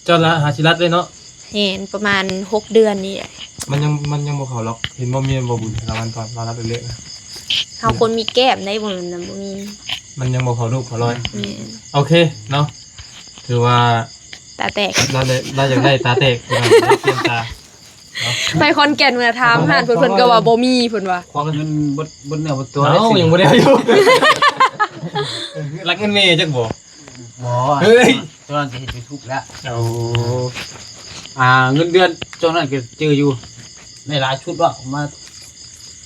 ເຈົ້າລະຫາຊິລັດເລີຍເນາະ ແມ່ນ ປະມານຫົກເດືອນນີ້ແຫຼະ ມັນຍັງ ມັນຍັງບໍ່ເຂົ້າລັອກ ເຫັນບໍ່ ມີບໍ່ບຸນລາວວັນຕອນລາວລັດເລື້ອຍໆນະ ເຮົາຄົນມີແກ້ມໄດ໋ ບໍ່ແມ່ນບໍ່ມີ ມັນຍັງບໍ່ເຂົ້າຮູບເຂົ້າລອຍ ແມ່ນ ໂອເຄເນາະ ຖືວ່າຕາແຕກ ລາວໄດ້ ລາວຢາກໄດ້ຕາແຕກ ພີ່ນ້ອງ ໄປຂອນແກ່ນເພິ່ນນະ ຖາມຮ້ານເພິ່ນ ເພິ່ນກໍວ່າບໍ່ມີ ເພິ່ນວ່າ ຄວັກເງິນເບິດ ເບິດເນື້ອເບິດຕົວ ເອົ້າ ຍັງບໍ່ໄດ້ຢູ່ ລັກເງິນແມ່ຈັກບໍ່? ບໍ່ ເຮີ້ຍ ຕອນນັ້ນຊິເຮັດຢູທູບແລ້ວ ໂອ້ ອ່າ ເງິນເດືອນຊ່ວງນັ້ນກໍຈື່ຢູ່ ໄດ້ຫຼາຍຊຸດວ່າ ມາ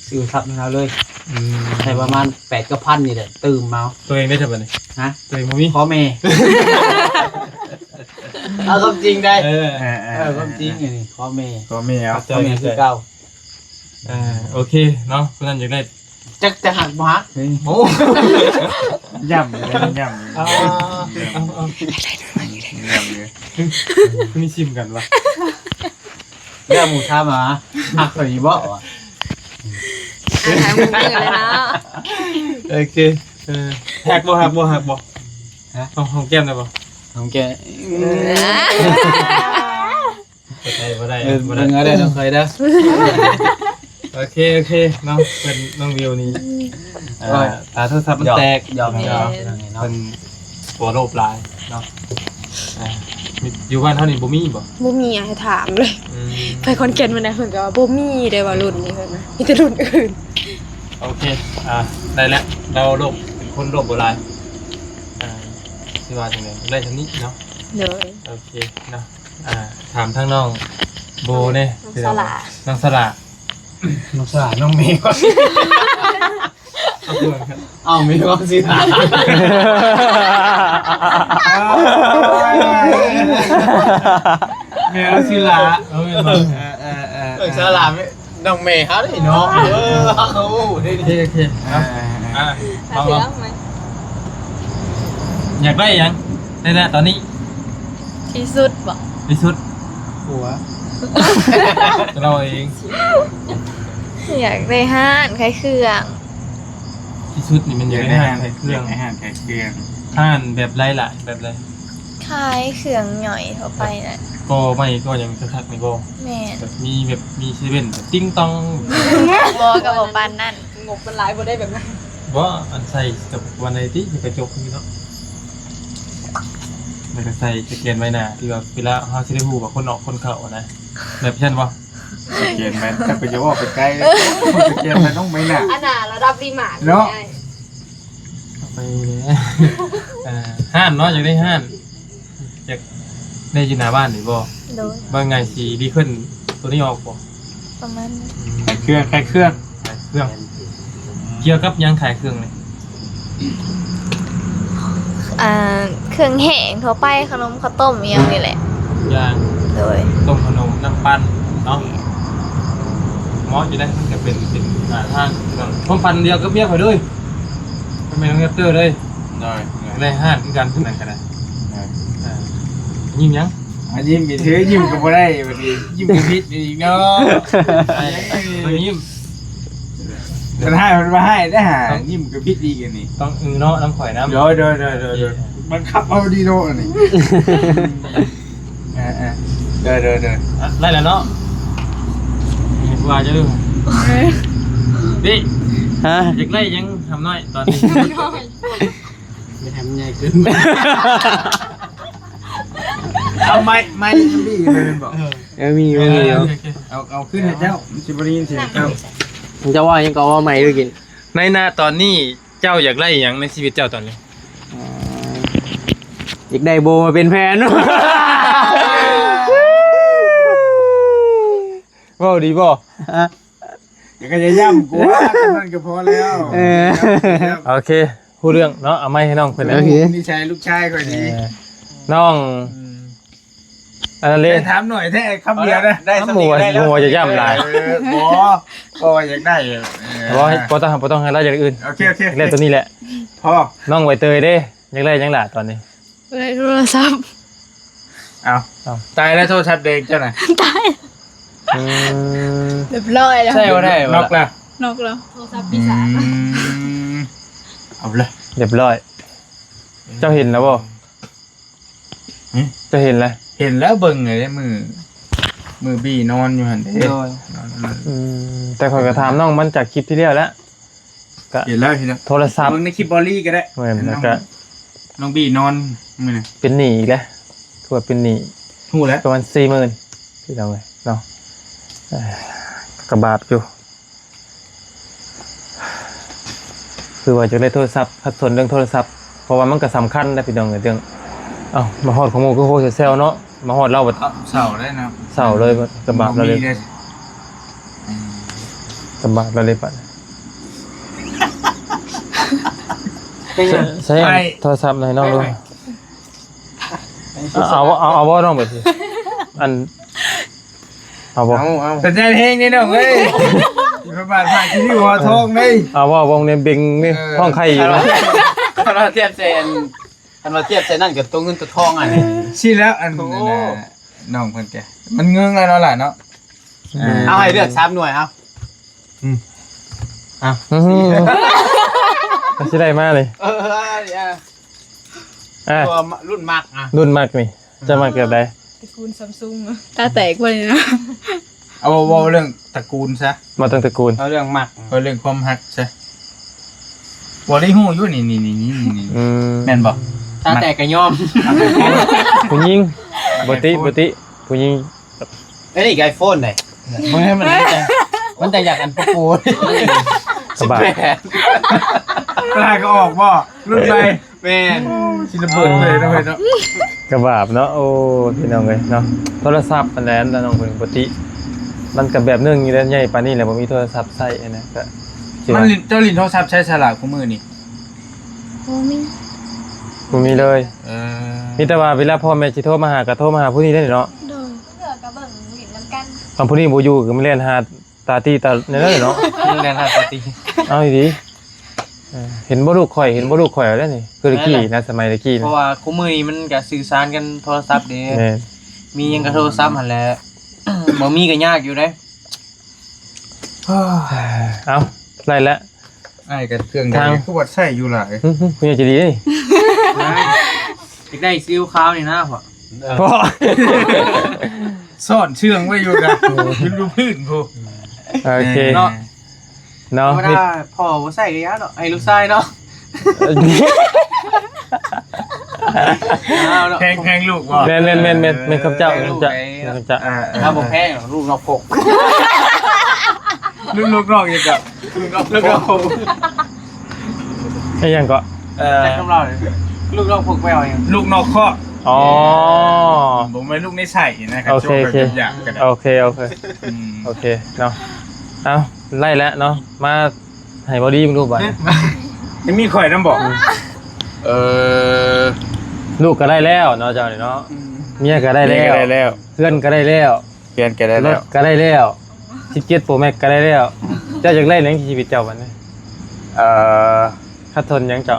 ຊື້ຊັບໃຫ້ລາວເລີຍ ອືມ ໄດ້ປະມານແປດເກົ້າພັນນີ້ແຫຼະ ຕື່ມເອົາ ຕົວເອງໄດ້ເທົ່າໃດບັດນີ້? ຮະ? ຕົວເອງບໍ່ມີ ຂໍແມ່ ເອົາຄວາມຈິງໄດ໋ ເອີ ເອີ ເອີ ຄວາມຈິງອັນນີ້ ຂໍແມ່ ຂໍແມ່ເອົາ ຂໍແມ່ຄືເກົ່າ ອ່າ ໂອເຄເນາະ ຜູ້ນັ້ນຢາກໄດ້ ຈັກຈະຮັກບໍ່ຮັກ ໂອ້ ຢ້ຳເລີຍ ຢ້ຳເລີຍ ອ່າ ເອົາໆ ຢ້ຳເລີຍ ຄືມີຊິມກັນວະ ແລ້ວໝູ່ຖາມວ່າ ຮັກຂ້ອຍຢູ່ບໍ່ວະ ອ່າ ຖາມໝູ່ເລີຍເນາະ ໂອເຄ ເອີ ຮັກບໍ່ ຮັກບໍ່ ຮັກບໍ່ ຮະ ຫອມ ຫອມແກ້ມໄດ້ບໍ່ ຫອມແກ້ມ ເອີ ບໍ່ໄດ້ ບໍ່ໄດ້ ເອີ ບໍ່ໄດ້ ເບິ່ງເອົາເດີ ນ້ອງຂ້ອຍເດີ ໂອເຄ ໂອເຄເນາະ ເພິ່ນ ນ້ອງວິວນີ້ ອ່າ ໂອ້ຍ ຕາໂທລະສັບມັນແຕກ ຢອກ ຢອກ ເນາະ ເພິ່ນໂພໂລບຫຼາຍເນາະ ອ່າ ຢູ່ບ້ານເຮົານີ້ບໍ່ມີບໍ່? ບໍ່ມີ ໃຫ້ຖາມເລີຍ ອືມ ໄປຂອນແກ່ນມື້ໃດເພິ່ນກໍວ່າບໍ່ມີເດ້ ວ່າລຸ້ນນີ້ເພິ່ນວ່າ ມີແຕ່ລຸ້ນອື່ນ ໂອເຄ ອ່າ ໄດ້ແລ້ວ ລາວໂລບ ເປັນຄົນໂລບບໍ່ຫຼາຍ ອ່າ ຊິວ່າຈັ່ງໃດ ໄດ້ສ່ຳນີ້ເນາະ ໂດຍ ໂອເຄເນາະ ອ່າ ຖາມທາງນ້ອງໂບແດ່ ນ້ອງສະຫຼາ ນ້ອງສະຫຼາ ນ້ອງສະຫຼາ ນ້ອງເມ ເອົາ ເມວອນສິລາ ເມວອນສິລາ ເອີ ເອີ ເອີ ສະຫຼາ ນ້ອງເມເຮົາເດ້ເນາະ ເອີ ໂອ້ ໄດ້ ໂອເຄ ໂອເຄ ອ່າ ອ່າ ອ່າ ລອງ ລອງ ຢາກໄດ້ຫຍັງ ໃນຕອນນີ້? ທີ່ສຸດບໍ? ທີ່ສຸດ ຜົວ ຕົວເອງ ຢາກໄດ້ຮ້ານຂາຍເຄື່ອງ ທີ່ສຸດນີ້ມັນຢາກໄດ້ຮ້ານຂາຍເຄື່ອງ ຢາກໄດ້ຮ້ານຂາຍເຄື່ອງ ຮ້ານແບບໃດລະ ແບບໃດ? ຂາຍເຄື່ອງຫຍ່ອຍທົ່ວໄປນະ ກໍໄມ້ກໍຫຍັງຄັກໆນີ້ບໍ່? ແມ່ນ ແບບມີແບບມີເຊເວັ່ນ ຕິງຕອງ ບໍ່ ກໍບໍ່ປານນັ້ນ ງົບມັນຫຼາຍບໍ່ໄດ້ແບບນັ້ນ ບໍ່ ອັນໃສ່ກັບວັນໃດຕິ ກະຈົກນີ້ເນາະ ແລ້ວກະໃສ່ສະແກນໃບໜ້າ ທີ່ວ່າເວລາເຮົາຊິໄດ້ຮູ້ວ່າຄົນອອກຄົນເຂົ້າຫັ້ນນະ ແບບຊັ້ນບໍ່? ສະແກນແມ່ນ ແຕ່ກໍຢ່າເວົ້າໄປໄກ ສະແກນແມ່ນຕ້ອງໃບໜ້າ ອັນນ່າລະດັບດີມາດເນາະ ເອົາໄປແຫຼະ ອ່າ ຮ້ານເນາະ ຢາກໄດ້ຮ້ານ ຢາກໄດ້ຢູ່ໜ້າບ້ານນີ້ບໍ່? ໂດຍ ວ່າໄງຊິດີຂຶ້ນໂຕນີ້ອອກບໍ່? ປະມານນັ້ນ ອືມ ຂາຍເຄື່ອງ ຂາຍເຄື່ອງ ຂາຍເຄື່ອງ ກ່ຽວກັບຫຍັງຂາຍເຄື່ອງນີ້? ອ່າ ເຄື່ອງແຫ້ງທົ່ວໄປ ຂະໜົມ ເຂົ້າຕົ້ມ ອີ່ຫຍັງນີ້ແຫຼະ ຢ່າງ ໂດຍ ຕົ້ມຂະໜົມ ນ້ຳປັ່ນເນາະ ແມ່ນ ເໝາະຢູ່ເດ້ ມັນກະເປັນ ເປັນ ອ່າ ທາງ ຄວາມຝັນດຽວກັບເມຍຂ້ອຍເລີຍ ແມ່ນນ້ອງແຣັບເຕີເລີຍ ໂດຍ ໄດ້ຮ້ານຄືກັນ ຜູ້ນັ້ນກໍໄດ້. ເອີ ເອີ ຍິ້ມຫຍັງ? ອ່າ ຍິ້ມອີກເທື່ອ ຍິ້ມກໍບໍ່ໄດ້ບັດນີ້ ຍິ້ມກໍຜິດອີກເນາະ. ເອີ ຕ້ອງຍິ້ມ ເພິ່ນຮ້າຍເພິ່ນວ່າຮ້າຍເດ້ຫາ ຍິ້ມກໍຜິດອີກອັນນີ້ ຕ້ອງອືເນາະນຳຂ້ອຍນຳ. ໂດຍ ໂດຍ ໂດຍ ໂດຍ ໂດຍ ບັງຄັບເອົາດີເນາະອັນນີ້. ເອີ ເອີ ໂດຍ ໂດຍ ໂດຍ ອ່ະ ໄດ້ແລ້ວເນາະ ເຫັນວ່າຈະ ເອີ ເດ້ ຮະ ຢາກໄດ້ຫຍັງ ຫຳນ້ອຍ ຕອນນີ້? ໄປທຳໃຫຍ່ຂຶ້ນ ເອົາໄມ້ ໄມ້ມັນດີເລີຍແມ່ນບໍ່? ເອີ ເອີ ມີຢູ່ ມີຢູ່ ເອີ ໂອເຄ ເອົາ ເອົາຂຶ້ນໃຫ້ເຈົ້າ ມັນຊິບໍ່ໄດ້ຍິນສຽງເຈົ້າ. ເຈົ້າວ່າຫຍັງກໍເວົ້າໃໝ່ດູກິນ. ໃນນະຕອນນີ້ເຈົ້າຢາກໄດ້ຫຍັງໃນຊີວິດເຈົ້າຕອນນີ້? ອໍ ຢາກໄດ້ໂບມາເປັນແຟນ. ເວົ້າດີບໍ່? ຮະ? ຢ່າ ກໍຢ່າຢ້ຳກວ່າ ເທົ່ານັ້ນກໍພໍແລ້ວ. ເອີ ໂອເຄ ຮູ້ເລື່ອງເນາະ ເອົາໄມ້ໃຫ້ນ້ອງເພິ່ນ. ໂອເຄ ນິໄສລູກຊາຍຂ້ອຍດີ. ເອີ ນ້ອງ ອືມ ອັນນັ້ນເດ້ ໄດ້ຖາມໜ້ອຍແທ້ ຄຳດຽວນະ ໄດ້ສ່ຳນີ້ກໍໄດ້ແລ້ວ. ບໍ່ວ່າ ບໍ່ວ່າຈະຢ້ຳຫຼາຍ ເອີ ບໍ່ ບໍ່ວ່າຢາກໄດ້ ເອີ ບໍ່ ບໍ່ຕ້ອງ ບໍ່ຕ້ອງໃຫ້ລາວຢ່າງອື່ນ. ໂອເຄ ໂອເຄ ແລ້ວຕົວນີ້ແຫຼະ ພໍ. ນ້ອງໃບເຕີຍເດ້ ຢາກໄດ້ຫຍັງຫຼ້າຕອນນີ້? ເອີ ໂທລະສັບ. ເອົາ ເອົາ ຕາຍແລ້ວ ໂທລະສັບແດງເຈົ້ານະ ຕາຍ. ອືມ ຮຽບຮ້ອຍແລ້ວ ໃຊ້ບໍ່ໄດ້ ນອກລະ ນອກລະ ໂທລະສັບປີສາມ. ອືມ ເອົາລະ ຮຽບຮ້ອຍ. ເຈົ້າເຫັນແລ້ວບໍ່? ຫຶ? ເຈົ້າເຫັນແລ້ວ? ເຫັນແລ້ວ ເບິ່ງເລີຍມື້ ມື້ບີນອນຢູ່ຫັ້ນເດ້. ໂດຍ ນອນ ອືມ ແຕ່ຂ້ອຍກໍຖາມນ້ອງມັນຈາກຄລິບທີ່ແລ້ວແລ້ວ ກະເຫັນແລ້ວ ເຫັນແລ້ວ ໂທລະສັບ ເບິ່ງໃນຄລິບບອລລີກໍໄດ້. ແມ່ນ ແລ້ວກະນ້ອງ ນ້ອງບີນອນມື້ນັ້ນ ເປັນໜີ້ອີກແລ້ວ ຄືວ່າເປັນໜີ້ ຮູ້ແລ້ວ ປະມານສີ່ໝື່ນ ພີ່ນ້ອງເອີຍເນາະ. ເອີ ກໍບາບຢູ່ ຄືວ່າຈະໄດ້ໂທລະສັບ ຂັດສົນເລື່ອງໂທລະສັບ ເພາະວ່າມັນກໍສຳຄັນນະ ພີ່ນ້ອງເອີຍ ເລື່ອງ ເອົ້າ ມາຮອດຂອງໝູ່ຄືໂຄເຊວເນາະ ມາຮອດລາວບັດ ເອົ້າ ເຊົາໄດ້ນະ ເຊົາເລີຍ ກໍບາບລາວເລີຍ ອືມ ກໍບາບລາວເລີຍບັດ. ໃຊ້ ໃຊ້ໂທລະສັບໃຫ້ນ້ອງດູ ເອົາ ເອົາ ເອົາບໍ່ນ້ອງບັດນີ້ ອັນ ເອົາບໍ່? ເອົາ ເອົາ ສັນຍານແຮງນີ້ນ້ອງເອີຍ ຢ່າໄປບາດພາດທີ່ນີ້ຫົວທອງເດ້. ເອົາບໍ່? ວົງນີ້ເບັງນີ້ ເອີ ທ້ອງໄຂ່ຢູ່ນະ ຄັນວ່າທຽບໃສ່ອັນ ຄັນວ່າທຽບໃສ່ນັ້ນກໍຕົວເງິນຕົວທອງອັນນີ້ ຊີ້ແລ້ວ ອັນ ໂອ້ ອັນນັ້ນນະ ນ້ອງເພິ່ນກະ ມັນເງິງແລ້ວເນາະຫຼ້າເນາະ. ເອີ ເອົາໃຫ້ເລືອກສາມໜ່ວຍ ເອົາ ອືມ ເອົາ ອືມ ມັນຊິໄດ້ມານີ້ ເອີ ເອີ ອ່າ ລຸ້ນມັກ ລຸ້ນມັກນີ້ ເຈົ້າມັກແບບໃດ? ຕະກູນຊຳຊຸງ ຕາແຕກບໍ່ນີ້ນະ. ເອົາ ເວົ້າເລື່ອງຕະກູນຊະ ບໍ່ຕ້ອງຕະກູນ ເອົາເລື່ອງມັກ ເອົາເລື່ອງຄວາມຮັກຊະ. ບໍ່ໄດ້ຮູ້ຢູ່ນີ້ ນີ້ ນີ້ ນີ້ ນີ້ ອືມ ແມ່ນບໍ່? ຕາແຕກກໍຍອມ ຜູ້ຍິງ ບໍ່ຕິ ບໍ່ຕິ ຜູ້ຍິງ ອັນນີ້ໄອໂຟນເດ້ ບໍ່ແມ່ນ ມັນຈະ ມັນຈະຢາກອັນໂປໂປ ກະບາບ ຕາກໍອອກບໍ່ ລຸ້ນໃໝ່ ແມ່ນ ຊິລະເບີດເລີຍເນາະ ເອີຍເນາະ ກະບາບເນາະ. ໂອ້ ພີ່ນ້ອງເອີຍເນາະ ໂທລະສັບອັນນັ້ນນ້ອງເພິ່ນ ປົກກະຕິ ມັນກະແບບໜຶ່ງຢູ່ແລ້ວ ໃຫຍ່ປານນີ້ແລ້ວບໍ່ມີໂທລະສັບໃຊ້ຫັ້ນນະ ກະ ມັນຫຼິ້ນ ເຈົ້າຫຼິ້ນໂທລະສັບໃຊ້ສະຫຼະຄູ່ມື້ນີ້? ບໍ່ມີ ບໍ່ມີເລີຍ. ເອີ ມີແຕ່ວ່າເວລາພໍ່ແມ່ຊິໂທມາຫາ ກະໂທມາຫາຜູ້ນີ້ເດ້ເນາະ. ໂດຍ ເທື່ອກະເບິ່ງຫຼິ້ນນຳກັນ ຄັນຜູ້ນີ້ບໍ່ຢູ່ກະມາແລ່ນຫາຕາຕີຕາແນວນັ້ນເນາະ ແລ່ນຫາຕາຕີ. ເອົາດີໆ ເອີ ເຫັນບໍ່ລູກຂ້ອຍ ເຫັນບໍ່ລູກຂ້ອຍແລ້ວນີ້ ຄືຕະກີ້ນະ ສະໄໝຕະກີ້ນະ ເພາະວ່າຄູ່ມື້ນີ້ມັນກະສື່ສານກັນໂທລະສັບເດ້. ແມ່ນ ມີຫຍັງກະໂທລະສັບຫັ້ນແຫຼະ ບໍ່ມີກະຍາກຢູ່ເດ້. ເອົາ ໄດ້ແລ້ວ ອ້າຍກັບເຄື່ອງໃດຄືວ່າໃຊ້ຢູ່ຫຼາຍ ຫຶ ຫຶ ຜູ້ໃຫຍ່ໃຈດີເດ້. ຢາກໄດ້ຊີວຂາວນີ້ນະ ເພາະ ເພາະ ສ້ອນເຊື່ອງໄວ້ຢູ່ນະ ຢູ່ພື້ນພຸ້ນ. ໂອເຄເນາະ ເນາະ ທຳມະດາພໍ່ບໍ່ໃຊ້ກະຢ່າເນາະ ໃຫ້ລູກຊາຍເນາະ. ເອົາເນາະ ແພງ ແພງລູກບໍ່? ແມ່ນໆໆໆ ແມ່ນຄຳເຈົ້າ ແມ່ນຄຳເຈົ້າ ແມ່ນຄຳເຈົ້າ. ເອີ ເຮົາບໍ່ແພງດອກ ລູກນອກພົກ ລູກ ລູກນອກອີກກະ ລູກນອກ ລູກນອກພົກ ອີຫຍັງເກາະ? ເອີ ແຕ່ຄຳລາວນີ້ ລູກນອກພົກແປວ່າຫຍັງ? ລູກນອກຄອກ. ອໍ ບໍ່ແມ່ນລູກໃນໄສ້ນະ ໂອເຄ ໂອເຄ ໂອເຄ ໂອເຄ ອືມ ໂອເຄເນາະ. ເອົ້າ ໄລ່ແລ້ວເນາະ ມາ ໃຫ້ບໍ່ດີເບິ່ງດູບາດນີ້ ຍັງມີຂ້ອຍນຳບໍ່? ເອີ ລູກກໍໄດ້ແລ້ວເນາະ ເຈົ້ານີ້ເນາະ ອືມ ເມຍກໍໄດ້ແລ້ວ ເມຍກໍໄດ້ແລ້ວ ເຮືອນກໍໄດ້ແລ້ວ ເຮືອນກໍໄດ້ແລ້ວ ລົດກໍໄດ້ແລ້ວ ສິບເຈັດໂປແມັກກໍໄດ້ແລ້ວ. ເຈົ້າຢາກໄດ້ຫຍັງໃນຊີວິດເຈົ້າບາດນີ້? ເອີ ຂາດທົນຫຍັງເຈົ້າ?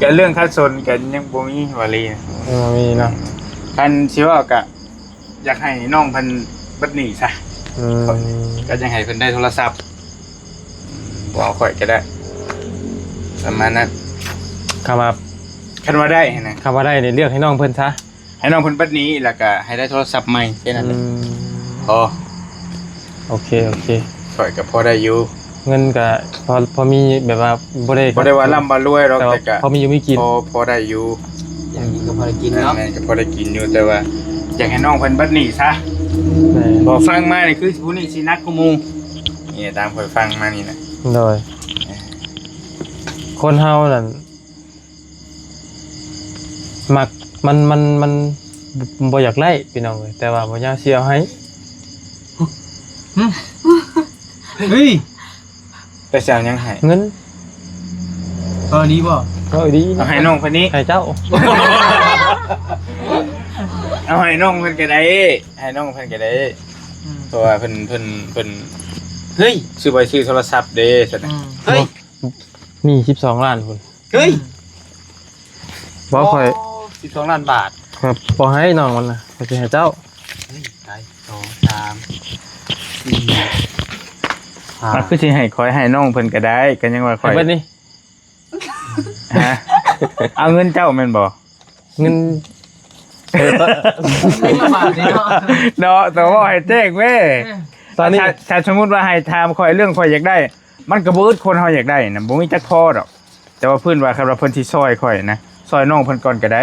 ກະເລື່ອງຄັນສົນກະຍັງບໍ່ມີວ່າລີ. ຍັງບໍ່ມີເນາະ. ຄັນຊິເວົ້າກະຢາກໃຫ້ນ້ອງເພິ່ນເບິດໜີ້ຊະ. ອືມ. ກະຢາກໃຫ້ເພິ່ນໄດ້ໂທລະສັບ. ບໍ່ເອົາຂ້ອຍກະໄດ້ ປະມານນັ້ນ. ຄຳວ່າ ຄັນວ່າໄດ້ຫັ້ນນະ. ຄຳວ່າໄດ້ນີ້ເລືອກໃຫ້ນ້ອງເພິ່ນຊະ. ໃຫ້ນ້ອງເພິ່ນເບິດໜີ້ ແລ້ວກະໃຫ້ໄດ້ໂທລະສັບໃໝ່ ແຄ່ນັ້ນແຫຼະ. ອືມ. ພໍ. ໂອເຄ ໂອເຄ. ຂ້ອຍກະພໍໄດ້ຢູ່. ເງິນກະພໍ ພໍມີແບບວ່າບໍ່ໄດ້ ບໍ່ໄດ້ວ່າລ່ຳວ່າລວຍດອກ ແຕ່ວ່າ ແຕ່ກະ ພໍມີຢູ່ມີກິນ. ພໍ ພໍໄດ້ຢູ່. ຢ່າງໜຶ່ງກະພໍໄດ້ກິນເນາະ. ແມ່ນ ກະພໍໄດ້ກິນຢູ່ ແຕ່ວ່າຢາກໃຫ້ນ້ອງເພິ່ນເບິດໜີ້ຊະ. ແມ່ນ. ບໍ່ ຟັງມານີ້ຄືຜູ້ນີ້ຊິໜັກກວ່າໝູ່. ນີ້ຕາມຂ້ອຍຟັງມານີ້ນະ. ໂດຍ. ເອີ. ຄົນເຮົານັ້ນ ມັກ ມັນ ມັນ ມັນບໍ່ຢາກໄດ້ພີ່ນ້ອງເອີຍ ແຕ່ວ່າບໍ່ຍາກຊິເອົາໃຫ້. ເຮີ້ຍ ແຕ່ຊິເອົາຫຍັງໃຫ້? ເງິນ. ເອີ ດີບໍ່? ເອີ ດີ. ເອົາໃຫ້ນ້ອງເພິ່ນນີ້ ໃຫ້ເຈົ້າ. ເອົາໃຫ້ນ້ອງເພິ່ນກະໄດ້ ໃຫ້ນ້ອງເພິ່ນກະໄດ້. ອືມ. ເພາະວ່າເພິ່ນ ເພິ່ນ ເພິ່ນ ເຮີ້ຍ ຊື້ໄວ້ຊື້ໂທລະສັບເດ້ຊັ້ນນະ. ອືມ. ເຮີ້ຍ ມີສິບສອງລ້ານພຸ້ນ. ເຮີ້ຍ ບໍ່ ຂ້ອຍ ໂອ້ ສິບສອງລ້ານບາດ. ຂ້ອຍບໍ່ໃຫ້ນ້ອງມັນນະ ຂ້ອຍຊິໃຫ້ເຈົ້າ. ເຮີ້ຍ ຕາຍ ສອງ ສາມ ສີ່ ຫ້າ ມັນຄືຊິໃຫ້ຂ້ອຍ ໃຫ້ນ້ອງເພິ່ນກະໄດ້ ກະຍັງວ່າຂ້ອຍ ໃຫ້ເບິດນີ້. ຮະ? ເອົາເງິນເຈົ້າແມ່ນບໍ່? ເງິນ ເອີ ເນາະ ຕ້ອງເວົ້າໃຫ້ແຈ້ງເວີຍ. ຕອນນີ້ ຖ້າ ຖ້າສົມມຸດວ່າໃຫ້ຖາມຂ້ອຍເລື່ອງຂ້ອຍຢາກໄດ້ ມັນກະບໍ່ອຶດ ຄົນເຮົາຢາກໄດ້ນະ ບໍ່ມີຈັກພໍດອກ. ແຕ່ວ່າເພິ່ນວ່າ ຄັນວ່າເພິ່ນຊິຊ່ອຍຂ້ອຍນະ ຊ່ອຍນ້ອງເພິ່ນກ່ອນກະໄດ້.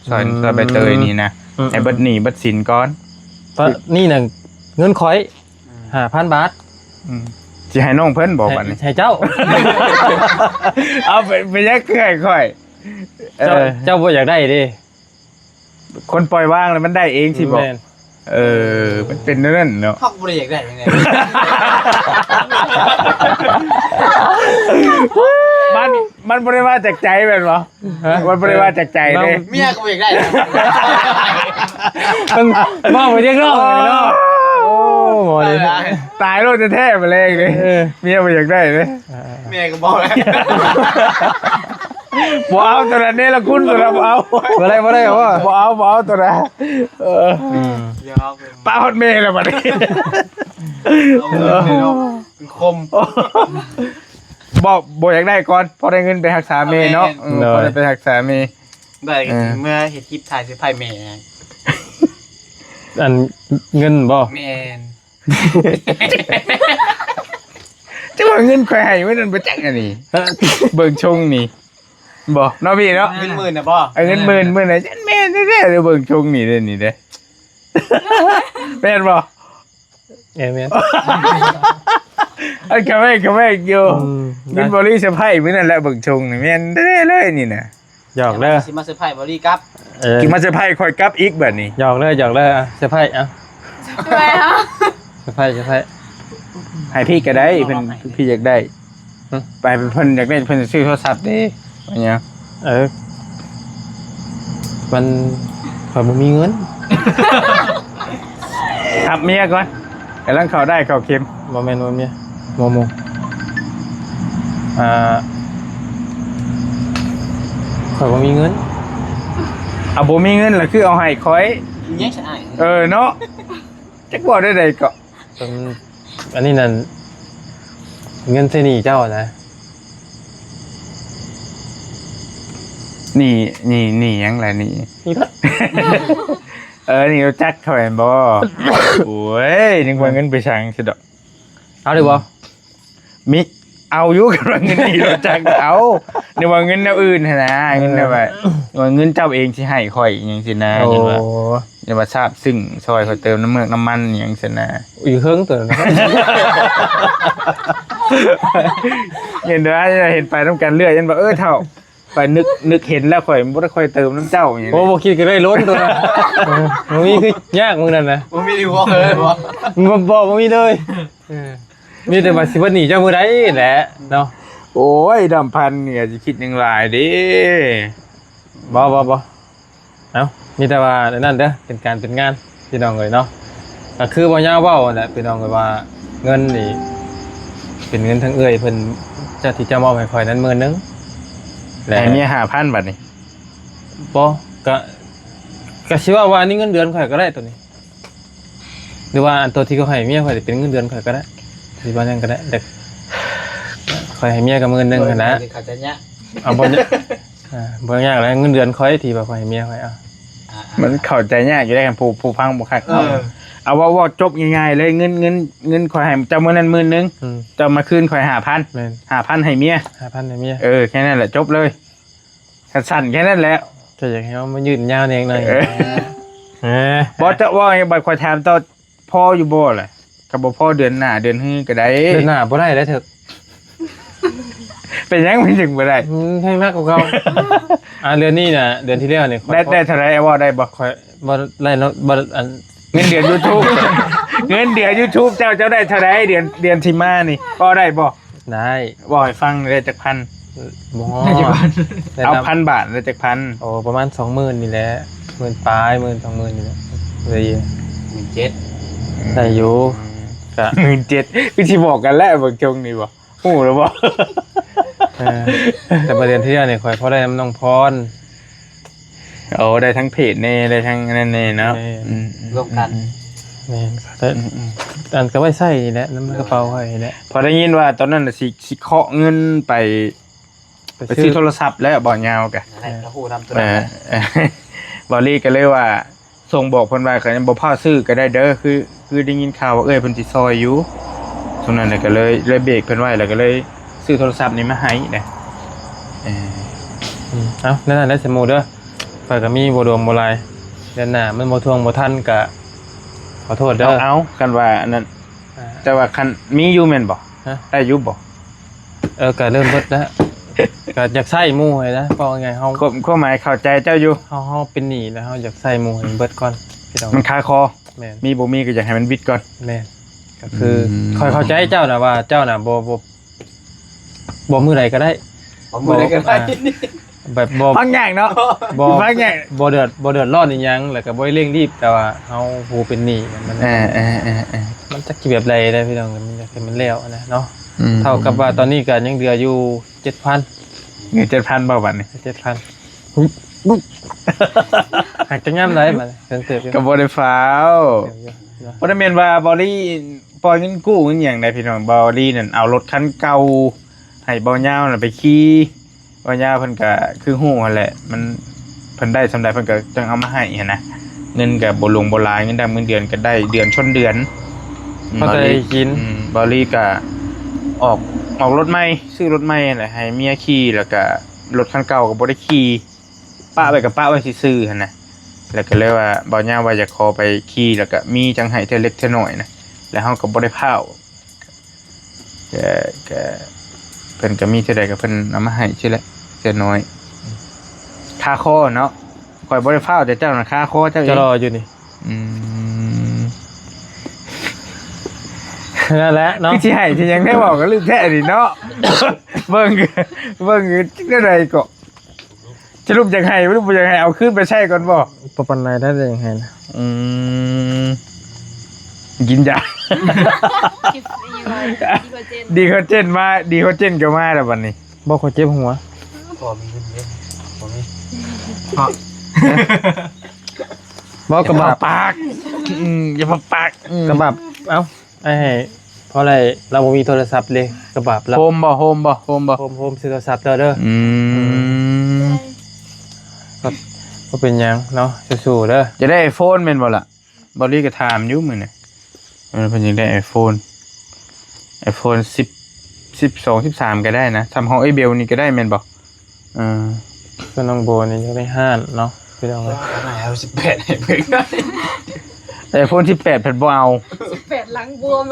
ຊ່ອຍ ອືມ ຊ່ອຍໃບເຕີຍນີ້ນະ. ອືມ ໃຫ້ເບິດໜີ້ເບິດສິນກ່ອນ. ຕອນນີ້ນະເງິນຂ້ອຍ ອືມ ຫ້າພັນບາດ. ອືມ. ຊິໃຫ້ນ້ອງເພິ່ນບໍ່ບາດນີ້? ໃຫ້ເຈົ້າ. ເອົາ ເປັນ ເປັນຫຍັງຄືໃຫ້ຂ້ອຍ? ເຈົ້າ ເອີ ເຈົ້າບໍ່ຢາກໄດ້ເດ້. ຄົນປ່ອຍວາງແລ້ວມັນໄດ້ເອງຊິບອກ. ແມ່ນ. ເອີ ມັນເປັນແນວນັ້ນເນາະ. ເຮົາບໍ່ໄດ້ຢາກໄດ້ຫຍັງ. ມັນ ມັນບໍ່ໄດ້ມາຈາກໃຈແມ່ນບໍ່? ຮະ? ມັນບໍ່ໄດ້ມາຈາກໃຈເດ້. ເມຍກະບໍ່ຢາກໄດ້. ມັນເວົ້າໄປຮຽກຮ້ອງເນາະ. ໂອ້ ໝໍນີ້ ຕາຍໂລດແທ້ໆ ມະແລງເດ້. ເອີ ເມຍບໍ່ຢາກໄດ້ເດ້. ເອີ ເມຍກະບໍ່ແລ້ວ. ບໍ່ເອົາໂຕນັ້ນເນລະຄຸນ ໂຕນັ້ນບໍ່ເອົາ. ບໍ່ໄດ້ ບໍ່ໄດ້ ບໍ່ ບໍ່ເອົາ ບໍ່ເອົາໂຕນັ້ນ. ເອີ ອືມ ປະຮອດແມ່ແລ້ວບາດນີ້. ເອົາເລີຍເນາະ ຄົມ. ບໍ່ ບໍ່ຢາກໄດ້ກ່ອນ ພໍໄດ້ເງິນໄປຮັກສາແມ່ເນາະ. ແມ່ນ. ເອີ ໂດຍ ພໍໄດ້ໄປຮັກສາແມ່. ໄດ້ກະຊິ ເອີ ເມືອເຮັດຄລິບຖ່າຍເຊີໄພແມ່. ອັນ ເງິນບໍ່? ແມ່ນ. ຈັ່ງວ່າເງິນຂ້ອຍໃຫ້ມື້ນັ້ນບໍ່ຈັກອັນນີ້. ເບິ່ງຊົງນີ້ບໍ່ເນາະພີ່ເນາະ. ເງິນໝື່ນນະບໍ່? ເອີ ເງິນໝື່ນ ໝື່ນນະ. ຈັ່ງແມ່ນແທ້ໆ ເບິ່ງຊົງນີ້ເດ້ ນີ້ເດ້. ແມ່ນບໍ່? ແມ່ນ ແມ່ນ. ອັນກະແມ່ນ ກະແມ່ນຢູ່. ອືມ ເງິນບໍລິເຊີໄພມື້ນັ້ນແຫຼະ ເບິ່ງຊົງນີ້ແມ່ນແທ້ເລີຍນີ້ນະ. ຫຍອກເດີ ຊິມາເຊີໄພບໍລິກັບ. ເອີ ຊິມາເຊີໄພຂ້ອຍກັບອີກບາດນີ້. ຫຍອກເດີ ຫຍອກເດີ ເຊີໄພ. ເອົາ ເຊີໄພ ເຊີໄພ ໃຫ້ພີ່ກະໄດ້. ເພິ່ນ ພີ່ຢາກໄດ້. ຫຶ? ໄປ ເພິ່ນຢາກໄດ້ ເພິ່ນຊື້ໂທລະສັບເດ້. ເປັນຫຍັງ? ເອີ ມັນ ຂ້ອຍບໍ່ມີເງິນ. ຮັບເມຍກ່ອນ ກຳລັງເຂົ້າດ້າຍເຂົ້າເຂັມ. ບໍ່ແມ່ນ ບໍ່ແມ່ນເມຍ ໝໍໝູ. ອ່າ ຂ້ອຍບໍ່ມີເງິນ. ເອົາ ບໍ່ມີເງິນລະຄືເອົາໃຫ້ຂ້ອຍ. ມີຫຍັງຊະອ້າຍ? ເອີເນາະ ຈັກເວົ້າແນວໃດເກາະ. ອັນ ອັນນີ້ນັ້ນ ເງິນໃຊ້ໜີ້ເຈົ້ານະ. ໜີ້ ໜີ້ ໜີ້ຫຍັງລະ ໜີ້ ໜີ້ລົດ. ເອີ ໜີ້ລົດຈັກເຂົາແມ່ນບໍ່? ໂອ້ຍ ນຶກວ່າເງິນໄປສັງຊະດອກ. ເອົາໄດ້ບໍ່? ມີ ເອົາຢູ່ ຄັນວ່າເງິນໜີ້ລົດຈັກເອົາ. ນຶກວ່າເງິນແນວອື່ນຫັ້ນນະ. ເອີ ເງິນແບບວ່າ ວ່າເງິນເຈົ້າເອງຊິໃຫ້ຂ້ອຍຫຍັງຊີ້ນະ. ໂອ້ ເຫັນວ່າ ເຫັນວ່າຊາບຊຶ້ງຊ່ອຍຂ້ອຍເຕີມນ້ຳເມືອກນ້ຳມັນຫຍັງຊີ້ນະ. ຢູ່ເທິງຕົວນັ້ນ ເຫັນວ່າເຫັນໄປນຳກັນເລື້ອຍ ຍັນວ່າ ເອີ ເຖົ້າ ຂ້ອຍນຶກ ນຶກເຫັນແລ້ວ ຂ້ອຍບໍ່ໄດ້ຄ່ອຍເຕີມນຳເຈົ້າຫຍັງ. ໂອ້ ບໍ່ຄິດກະໄດ້ລົ້ນຕົວນັ້ນ. ເອີ ບໍ່ມີຄືຍາກມື້ນັ້ນນະ. ບໍ່ມີດີບໍ່ເລີຍບໍ່? ບໍ່ ບໍ່ ບໍ່ມີເລີຍ. ເອີ ມີແຕ່ວ່າຊິເບິດໜີ້ເຈົ້າມື້ໃດແຫຼະເນາະ. ໂອ້ຍ ດຳພັນນີ້ຊິຄິດຫຍັງຫຼາຍເດ້. ບໍ່ ບໍ່ ບໍ່ ເອົ້າ ມີແຕ່ວ່າອັນນັ້ນເດີ ເປັນການເປັນງານພີ່ນ້ອງເອີຍເນາະ. ກະຄືບໍ່ຍາວເວົ້າຫັ້ນແຫຼະພີ່ນ້ອງເອີຍ ວ່າເງິນນີ້ເປັນເງິນທາງເອື້ອຍເພິ່ນ ເຈົ້າ ທີ່ເຈົ້າມອບໃຫ້ຂ້ອຍນັ້ນໝື່ນໜຶ່ງ. ແລ້ວໃຫ້ເມຍຫ້າພັນບາດນີ້. ບໍ່ ກະ ກະຊິເວົ້າວ່າອັນນີ້ເງິນເດືອນຂ້ອຍກໍໄດ້ໂຕນີ້ ຫຼືວ່າອັນໂຕທີ່ເຂົາໃຫ້ເມຍຂ້ອຍເປັນເງິນເດືອນຂ້ອຍກໍໄດ້ ຊິວ່າຫຍັງກໍໄດ້ ແຕ່ຂ້ອຍໃຫ້ເມຍກໍໝື່ນໜຶ່ງຫັ້ນນະ. ເຂົາຈະຍາກ ເອົາ ບໍ່ຍາກ ອ່າ ບໍ່ຍາກແລ້ວ ເງິນເດືອນຂ້ອຍທີ່ວ່າຂ້ອຍໃຫ້ເມຍຂ້ອຍ ເອົາ ອ່າໆ ມັນເຂົ້າໃຈຍາກຢູ່ແລ້ວ ຜູ້ ຜູ້ຟັງບໍ່ຄັກ. ເອີ ເອົາ ເວົ້າ ເວົ້າຈົບງ່າຍໆເລີຍ ເງິນ ເງິນ ເງິນຂ້ອຍໃຫ້ເຈົ້າມື້ນັ້ນໝື່ນໜຶ່ງ ອືມ ເຈົ້າມາຄືນຂ້ອຍຫ້າພັນ ແມ່ນ ຫ້າພັນໃຫ້ເມຍ ຫ້າພັນໃຫ້ເມຍ ເອີ ແຄ່ນັ້ນແຫຼະ ຈົບເລີຍ ສັ້ນໆ ແຄ່ນັ້ນແຫຼະ. ເຈົ້າຢາກໃຫ້ເຮົາມາຢືດຍາວແດ່ໜ້ອຍ ເອີ ເອີ ບໍ່ ເຈົ້າເວົ້າໃຫ້ບັດຂ້ອຍຖາມຕໍ່ ພໍຢູ່ບໍ່ລະ? ກໍບໍ່ພໍເດືອນໜ້າເດືອນຮືກໍໄດ້. ເດືອນໜ້າບໍ່ໄດ້ແລ້ວເຖິກ. ເປັນຫຍັງມັນຈຶ່ງບໍ່ໄດ້? ມັນແຮງໜັກກວ່າເກົ່າ. ອ່າ ເດືອນນີ້ນະ ເດືອນທີ່ແລ້ວນີ້ ໄດ້ ໄດ້ເທົ່າໃດ ເວົ້າໄດ້ບໍ່? ຂ້ອຍບໍ່ໄດ້ເນາະ ບໍ່ ອັນ ເງິນເດືອນ YouTube ເງິນເດືອນ YouTube ເຈົ້າ ເຈົ້າໄດ້ເທົ່າໃດ ເດືອນ ເດືອນທີ່ມານີ້ ເວົ້າໄດ້ບໍ່? ໄດ້ ເວົ້າໃຫ້ຟັງໄດ້ຈັກພັນ? ບໍ່ຮອດ ໄດ້ຈັກພັນ? ເອົາ ພັນບາດໄດ້ຈັກພັນ? ໂອ້ ປະມານສອງໝື່ນນີ້ແຫຼະ ໝື່ນປາຍ ໝື່ນ ສອງໝື່ນນີ້ແຫຼະ ໄດ້ຢູ່ ໝື່ນເຈັດ ໄດ້ຢູ່ ກະ ໝື່ນເຈັດ ຄືຊິບອກກັນແລ້ວເບິ່ງຊົງນີ້ບໍ່ ຮູ້ແລ້ວບໍ່? ເອີ ແຕ່ມາເດືອນທີ່ແລ້ວນີ້ ຂ້ອຍພໍໄດ້ນຳນ້ອງພອນ. ໂອ້ ໄດ້ທັງເພດແດ່ ໄດ້ທັງອັນນັ້ນແດ່ເນາະ. ແມ່ນ ອືມໆ ລວມກັນ ອືມໆ ແມ່ນ ກໍ ອືມໆ ອັນກໍໄວ້ໃຊ້ນີ້ແຫຼະ ນຳກະເປົາຂ້ອຍນີ້ແຫຼະ. ພໍໄດ້ຍິນວ່າຕອນນັ້ນນະ ຊິ ຊິເຄາະເງິນໄປ ໄປ ໄປຊື້ໂທລະສັບແລ້ວ ບ່າວຍາວກະ ນັ້ນແຫຼະ ກໍຮູ້ນຳໂຕນັ້ນແຫຼະ. ເອີ ເອີ ບ່າວລີກໍເລີຍວ່າ ສົ່ງບອກເພິ່ນວ່າ ຄັນຍັງບໍ່ພ້ອມຊື້ກໍໄດ້ເດີ ຄື ຄືໄດ້ຍິນຂ່າວວ່າເອື້ອຍເພິ່ນຊິຊ່ອຍຢູ່ ຊ່ວງນັ້ນນະ ກໍເລີຍ ເລີຍເບຣກເພິ່ນໄວ້ ແລ້ວກໍເລີຍຊື້ໂທລະສັບນີ້ມາໃຫ້ເດ້. ເອີ ອືມ ເອົາ ແນວນັ້ນແຫຼະ ສະໝູເດີ ຂ້ອຍກໍມີບໍ່ດົວງບໍ່ຫຼາຍ ເດືອນໜ້າມັນບໍ່ທວງບໍ່ທັນກໍຂໍໂທດເດີ. ເອົາ ເອົາ ຄັນວ່າອັນນັ້ນ ອ່າ ແຕ່ວ່າຄັນມີຢູ່ແມ່ນບໍ່? ຮະ? ໄດ້ຢູ່ບໍ່? ເອີ ກະເລີ່ມເບິດແລ້ວ ກະຢາກໃຊ້ໝູ່ຫັ້ນນະ ເວົ້າງ່າຍໆ ເຮົາ ຄວາມ ຄວາມໝາຍເຂົ້າໃຈເຈົ້າຢູ່ ເຮົາ ເຮົາເປັນໜີ້ແລ້ວ ເຮົາຢາກໃຊ້ໝູ່ໃຫ້ມັນເບິດກ່ອນ ພີ່ນ້ອງ ມັນຄາຄໍ ແມ່ນ ມີບໍ່ມີກໍຢາກໃຫ້ມັນບິດກ່ອນ ແມ່ນ ກໍຄື ອືມ ຂ້ອຍເຂົ້າໃຈເຈົ້ານະວ່າເຈົ້ານະບໍ່ ບໍ່ ບໍ່ມື້ໃດກໍໄດ້ ບໍ່ມື້ໃດກໍໄດ້ ອ່າ ແບບບໍ່ ຟັງຍາກເນາະ ບໍ່ ຟັງຍາກ ບໍ່ເດືອດ ບໍ່ເດືອດຮ້ອນອີ່ຫຍັງ ແລ້ວກໍບໍ່ໄດ້ເລັ່ງຣີບ ແຕ່ວ່າເຮົາຜູ້ເປັນໜີ້ມັນ ເອີ ເອີ ເອີ ເອີ ມັນຈັກຊິແບບໃດເດ້ພີ່ນ້ອງ ມັນຢາກໃຫ້ມັນແລ້ວນະເນາະ. ອືມ ເທົ່າກັບວ່າຕອນນີ້ກໍຍັງເຫຼືອຢູ່ເຈັດພັນ ເງິນເຈັດພັນບໍ່ບັດນີ້? ເຈັດພັນ ຫາກຈະຍາມໃດບັດນີ້ ເຖິງເຕີບຢູ່ ກໍບໍ່ໄດ້ຟ້າວ ເຕີບຢູ່ເນາະ ບໍ່ໄດ້ແມ່ນວ່າບໍລິ ປ່ອຍເງິນກູ້ເງິນຫຍັງໃດພີ່ນ້ອງ ບ່າວລີນັ້ນເອົາລົດຄັນເກົ່າໃຫ້ບ່າວຍາວນັ້ນໄປຂີ່ ບ່າວຍາວເພິ່ນກະຄືຮູ້ຫັ້ນແຫຼະ ມັນ ເພິ່ນໄດ້ສ່ຳໃດເພິ່ນກະຈັ່ງເອົາມາໃຫ້ຫັ້ນນະ ເງິນກະບໍ່ຫຼວງບໍ່ຫຼາຍ ເງິນດຳເງິນເດືອນກະໄດ້ເດືອນຊົນເດືອນ ພໍໄດ້ກິນ ອືມ ບ່າວລີກະອອກ ອອກລົດໃໝ່ ຊື້ລົດໃໝ່ຫັ້ນແຫຼະ ໃຫ້ເມຍຂີ່ ແລ້ວກະລົດຄັນເກົ່າກະບໍ່ໄດ້ຂີ່ ປະໄວ້ກະປະໄວ້ຊື່ໆຫັ້ນນະ ແລ້ວກໍເລີຍວ່າ ບ່າວຍາວວ່າຢາກຂໍໄປຂີ່ ແລ້ວກະມີຈັ່ງໃຫ້ເທື່ອເລັກເທື່ອນ້ອຍນະ ແລ້ວເຮົາກໍບໍ່ໄດ້ພ້າວ ແຕ່ ແຕ່ເພິ່ນກໍມີເທື່ອໃດກໍເພິ່ນເອົາມາໃຫ້ຊີ້ແຫຼະ ເທື່ອນ້ອຍ ຄາຄໍເນາະ ຂ້ອຍບໍ່ໄດ້ຟ້າວ ແຕ່ເຈົ້ານະຄາຄໍເຈົ້າເອງ ຈະລໍຢູ່ນີ້ ອືມ ນັ້ນແຫຼະເນາະ ຄືຊິໃຫ້ຊິຫຍັງແທ້ ເວົ້າກັນລຶກແທ້ນີ້ເນາະ ເບິ່ງ ເບິ່ງຈັ່ງໃດກໍ ສະຫຼຸບຢາກໃຫ້ ຫຼືບໍ່ຢາກໃຫ້ ເອົາຄືນໄປໃຊ້ກ່ອນບໍ່? ບໍ່ປານໃດໄດ້ ຢາກໃຫ້ນະ ອືມ ກິນຢາ ດີຄອເຈນ ດີຄອເຈນມາ ດີຄອເຈນກໍມາແລ້ວບັດນີ້ ບໍ່ ຂ້ອຍເຈັບຫົວ ພໍມີເງິນເດ້ ພໍມີ ເນາະ ບໍ່ ກະບາບ ຢ່າເວົ້າປາກ ອືມ ຢ່າເວົ້າປາກ ອືມ ກະບາບ ເອົ້າ ອ້າຍໃຫ້ ເພາະໄດ້ ລາວບໍ່ມີໂທລະສັບເດ້ ກະບາບລາວ ໂຮມບໍ່ ໂຮມບໍ່ ໂຮມບໍ່ ໂຮມ ໂຮມ ຊື້ໂທລະສັບເຈົ້າເດີ ອືມ ກໍ ບໍ່ເປັນຫຍັງເນາະ ສູ້ໆເດີ ຈະໄດ້ໄອໂຟນແມ່ນບໍ່ລະ? ບ່າວລີກໍຖາມຢູ່ມື້ນີ້ ເອີ ເພິ່ນຢາກໄດ້ໄອໂຟນ ໄອໂຟນສິບ ສິບສອງ ສິບສາມກໍໄດ້ນະ ສ່ຳຂອງເອື້ອຍເບວນີ້ກໍໄດ້ແມ່ນບໍ່? ເອີ ສ່ວນນ້ອງໂບນີ້ຢາກໄດ້ຮ້ານເນາະ ພີ່ນ້ອງເອີຍ ເອົາສິບແປດໃຫ້ເບິ່ງ ແຕ່ໂຟນສິບແປດເພິ່ນບໍ່ເອົາ ສິບແປດຫຼັງບວມ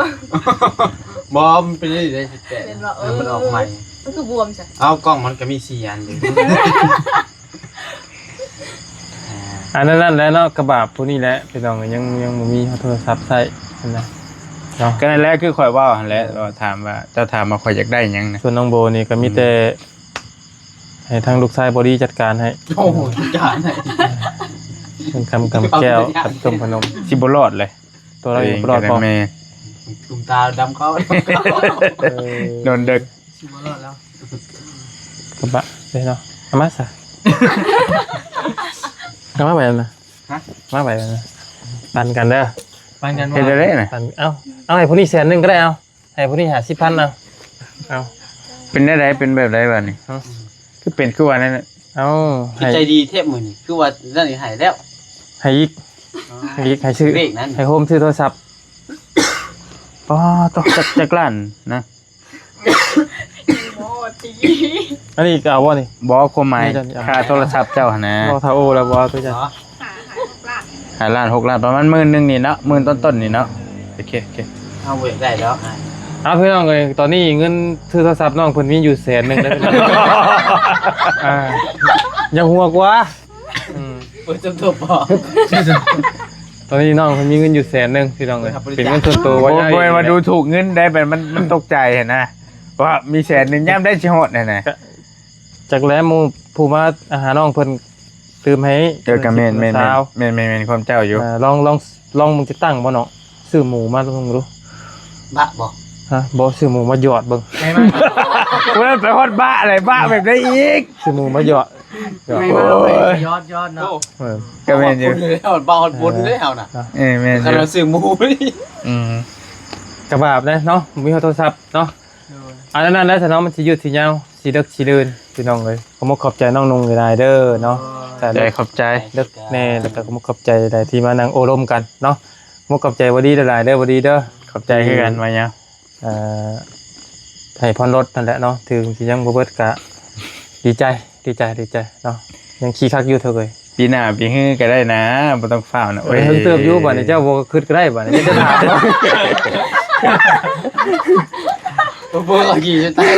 ບໍ່ ມັນເປັນໄດ້ສິບແປດ ເຫັນບໍ່ ເອີ ມັນອອກໃໝ່ ມັນຄືບວມຊະ ເອົາ ກ້ອງມັນກໍມີສີ່ອັນຢູ່ ອັນນັ້ນແຫຼະເນາະ ກະບາບຜູ້ນີ້ແຫຼະ ພີ່ນ້ອງ ຍັງ ຍັງບໍ່ມີໂທລະສັບໃຊ້ຫັ້ນນະເນາະ ກໍນັ້ນແຫຼະ ຄືຂ້ອຍເວົ້າຫັ້ນແຫຼະ ເອີ ວ່າຖາມວ່າ ເຈົ້າຖາມວ່າຂ້ອຍຢາກໄດ້ຫຍັງນະ ສ່ວນນ້ອງໂບນີ້ກໍມີແຕ່ ອືມ ໃຫ້ທາງລູກຊາຍບໍດີຈັດການໃຫ້ ໂອ້ໂຫ ຈັດການໃຫ້ ເງິນຄຳກຳແກ້ວ ຄຳຕົ້ມພະນົມ ຊິບໍ່ລອດເລີຍ ຕົວລາວຍັງບໍ່ລອດບໍ່ ແມ່ ຕຸ່ມຕາດຳເຂົ້າ ເອີ ນອນເດິກ ຊິບໍ່ລອດແລ້ວ ກະບະເດ້ເນາະ ເອົາມາຊະ ເອົາມາໃບນັ້ນນະ ຮະ? ມາໃບນັ້ນນະ ປັນກັນເດີ ປັນກັນ ເຮັດ ວ່າ ໄດ້ນະ ປັນ ເອົາ ເອົາໃຫ້ຜູ້ນີ້ແສນໜຶ່ງກໍໄດ້ ເອົາ ໃຫ້ຜູ້ນີ້ຫ້າສິບພັນ ເອົາ ເອົາ ເປັນແນວໃດ ເປັນແບບໃດບາດນີ້? ຮະ? ຄືເປັນຄືວ່ານັ້ນນະ ເອົາ ຄືໃຈດີແທ້ມື້ນີ້ ຄືວ່ານັ້ນໃຫ້ແລ້ວ ໃຫ້ອີກ ອໍ ໃຫ້ອີກ ໃຫ້ຊື້ ເລກນັ້ນ ໃຫ້ໂຮມຊື້ໂທລະສັບ ປາດໂທ້ ຈັກ ຈັກລ້ານນະ? ໂອ້ ຕີ ອັນນີ້ກໍເອົາບໍ່ນີ້? ບໍ່ ຄວາມໝາຍ ນີ້ເຈົ້ານີ້ ຄ່າໂທລະສັບເຈົ້າຫັ້ນນະ ບໍ່ ຖ້າໂອ້ແລ້ວບໍ່ເອົາຕົວເຈົ້າ ຫາ ຫາຫົກລ້ານ ປະມານໝື່ນໜຶ່ງນີ້ເນາະ ໝື່ນຕົ້ນໆນີ້ເນາະ ໂອເຄ ໂອເຄ ເອົາ ບໍ່ຢາກໄດ້ດອກ ເອົາ ພີ່ນ້ອງເອີຍ ຕອນນີ້ເງິນຊື້ໂທລະສັບນ້ອງເພິ່ນມີຢູ່ແສນໜຶ່ງເດີ ອ່າ ຢ່າຫົວກວ່າ ອືມ ເປີດຈົນຈົບບໍ່? ຕອນນີ້ນ້ອງເພິ່ນມີເງິນຢູ່ແສນໜຶ່ງ ພີ່ນ້ອງເອີຍ ເປັນເງິນສ່ວນໂຕ ບໍ່ ບໍ່ ບໍ່ແມ່ນວ່າດູຖູກເງິນໄດ໋ ແບບມັນ ມັນຕົກໃຈຫັ້ນນະ ວ່າມີແສນໜຶ່ງ ຍາມໃດຊິຮອດຫັ້ນນະ ກະ ຈັກແຫຼະ ໝູ່ຜູ້ມາຫານ້ອງເພິ່ນຕື່ມໃຫ້ ເອີ ກະແມ່ນ ແມ່ນ ແມ່ນ ແມ່ນ ແມ່ນຄວາມເຈົ້າຢູ່ ເອີ ລອງ ລອງ ລອງເບິ່ງ ຈະຕັ້ງບໍ່ເນາະ ຊື້ໝູມາລອງເບິ່ງດູ ບະບໍ່? ຮະ ບໍ່ ຊື້ໝູມາຢອດເບິ່ງ ແມ່ນ ໂອ້ຍ ໄປຮອດບະແຫຼະ ບະແບບໃດອີກ ຊື້ໝູມາຢອດ ໃຫ້ມາເລີຍ ໂອ້ຍ ຢອດ ຢອດເນາະ ເອີ ກະແມ່ນຢູ່ ຮອດບຸນເລີຍ ຮອດບາດຮອດບຸນເລີຍເຮົານະ ເອີ ແມ່ນຢູ່ ຄັນວ່າຊື້ໝູ ອືມ ກະບາບເດ້ເນາະ ມີໂທລະສັບເນາະ ໂດຍ ອັນນັ້ນແຫຼະຊະເນາະ ມັນຊິຍືດຊິຍາວ ຊິເລິກຊິເດີນ ພີ່ນ້ອງເອີຍ ຂໍຂອບໃຈນ້ອງນຸ່ງຫຼາຍໆເດີເນາະ ໂດຍ ຂອບໃຈ ເລິກແດ່ ແລ້ວກໍຂໍຂອບໃຈຫຼາຍທີ່ມານັ່ງໂອ້ລົມກັນເນາະ ຂໍຂອບໃຈບໍ່ດີຫຼາຍໆເດີ ບໍ່ດີເດີ ຂອບໃຈຄືກັນ ມາຫຍັງ ເອີ ໃຫ້ຜ່ອນລົດນັ້ນແຫຼະເນາະ ເຖິງຊິຍັງບໍ່ເບິດກະດີໃຈ ດີໃຈ ດີໃຈເນາະ ຍັງຂີ່ຄັກຢູ່ເຖົ້າເອີຍ ປີໜ້າປີຮືກໍໄດ້ນະ ບໍ່ຕ້ອງຟ້າວນະ ໂອ້ຍ ເຮີ້ງເຕີບຢູ່ບາດນີ້ ເຈົ້າບໍ່ຄຶດກໍໄດ້ບາດນີ້ ເຈົ້າຖາມ ບໍ່ ບໍ່ຂີ່ຈົນຕາຍ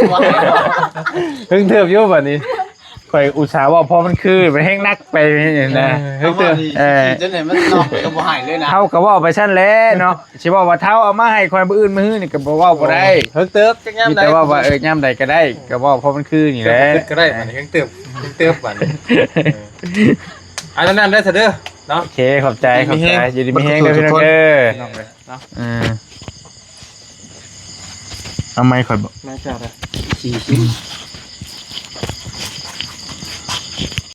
ເຮີ້ງເຕີບຢູ່ບາດນີ້ ຂ້ອຍອຸດສ່າເວົ້າພໍມັນຄື ມັນແຮງໜັກໄປນະ ເອີ ເຮີ້ງເຕີບ ເອີ ຂີ່ຈົນໃຫ້ມັນນອກກໍບໍ່ໃຫ້ເລີຍນະ ເຮົາກໍເວົ້າໄປຊັ້ນແຫຼະເນາະ ຊິເວົ້າວ່າທ້າວເອົາມາໃຫ້ຂ້ອຍມື້ອື່ນມື້ຮືນີ້ກໍບໍ່ເວົ້າບໍ່ໄດ້ ເຮີ້ງເຕີບຈັກຍາມໃດ ມີແຕ່ເວົ້າວ່າ ເອີ ຍາມໃດກໍໄດ້ ກໍເວົ້າພໍມັນຄືນີ້ແຫຼະ ເກີດກໍໄດ້ບາດນີ້ ເຮີ້ງເຕີບ ເຮີ້ງເຕີບບາດນີ້ ເອີ ອັນນັ້ນເດີຊະເດີເນາະ ໂອເຄ ຂອບໃຈ ຂອບໃຈ ຢູ່ດີມີແຮງເດີພີ່ນ້ອງເດີ ເອີ ເອົາໄມຂ້ອຍບໍ່ ໄມເຈົ້າເດີ ສີ່ສິບ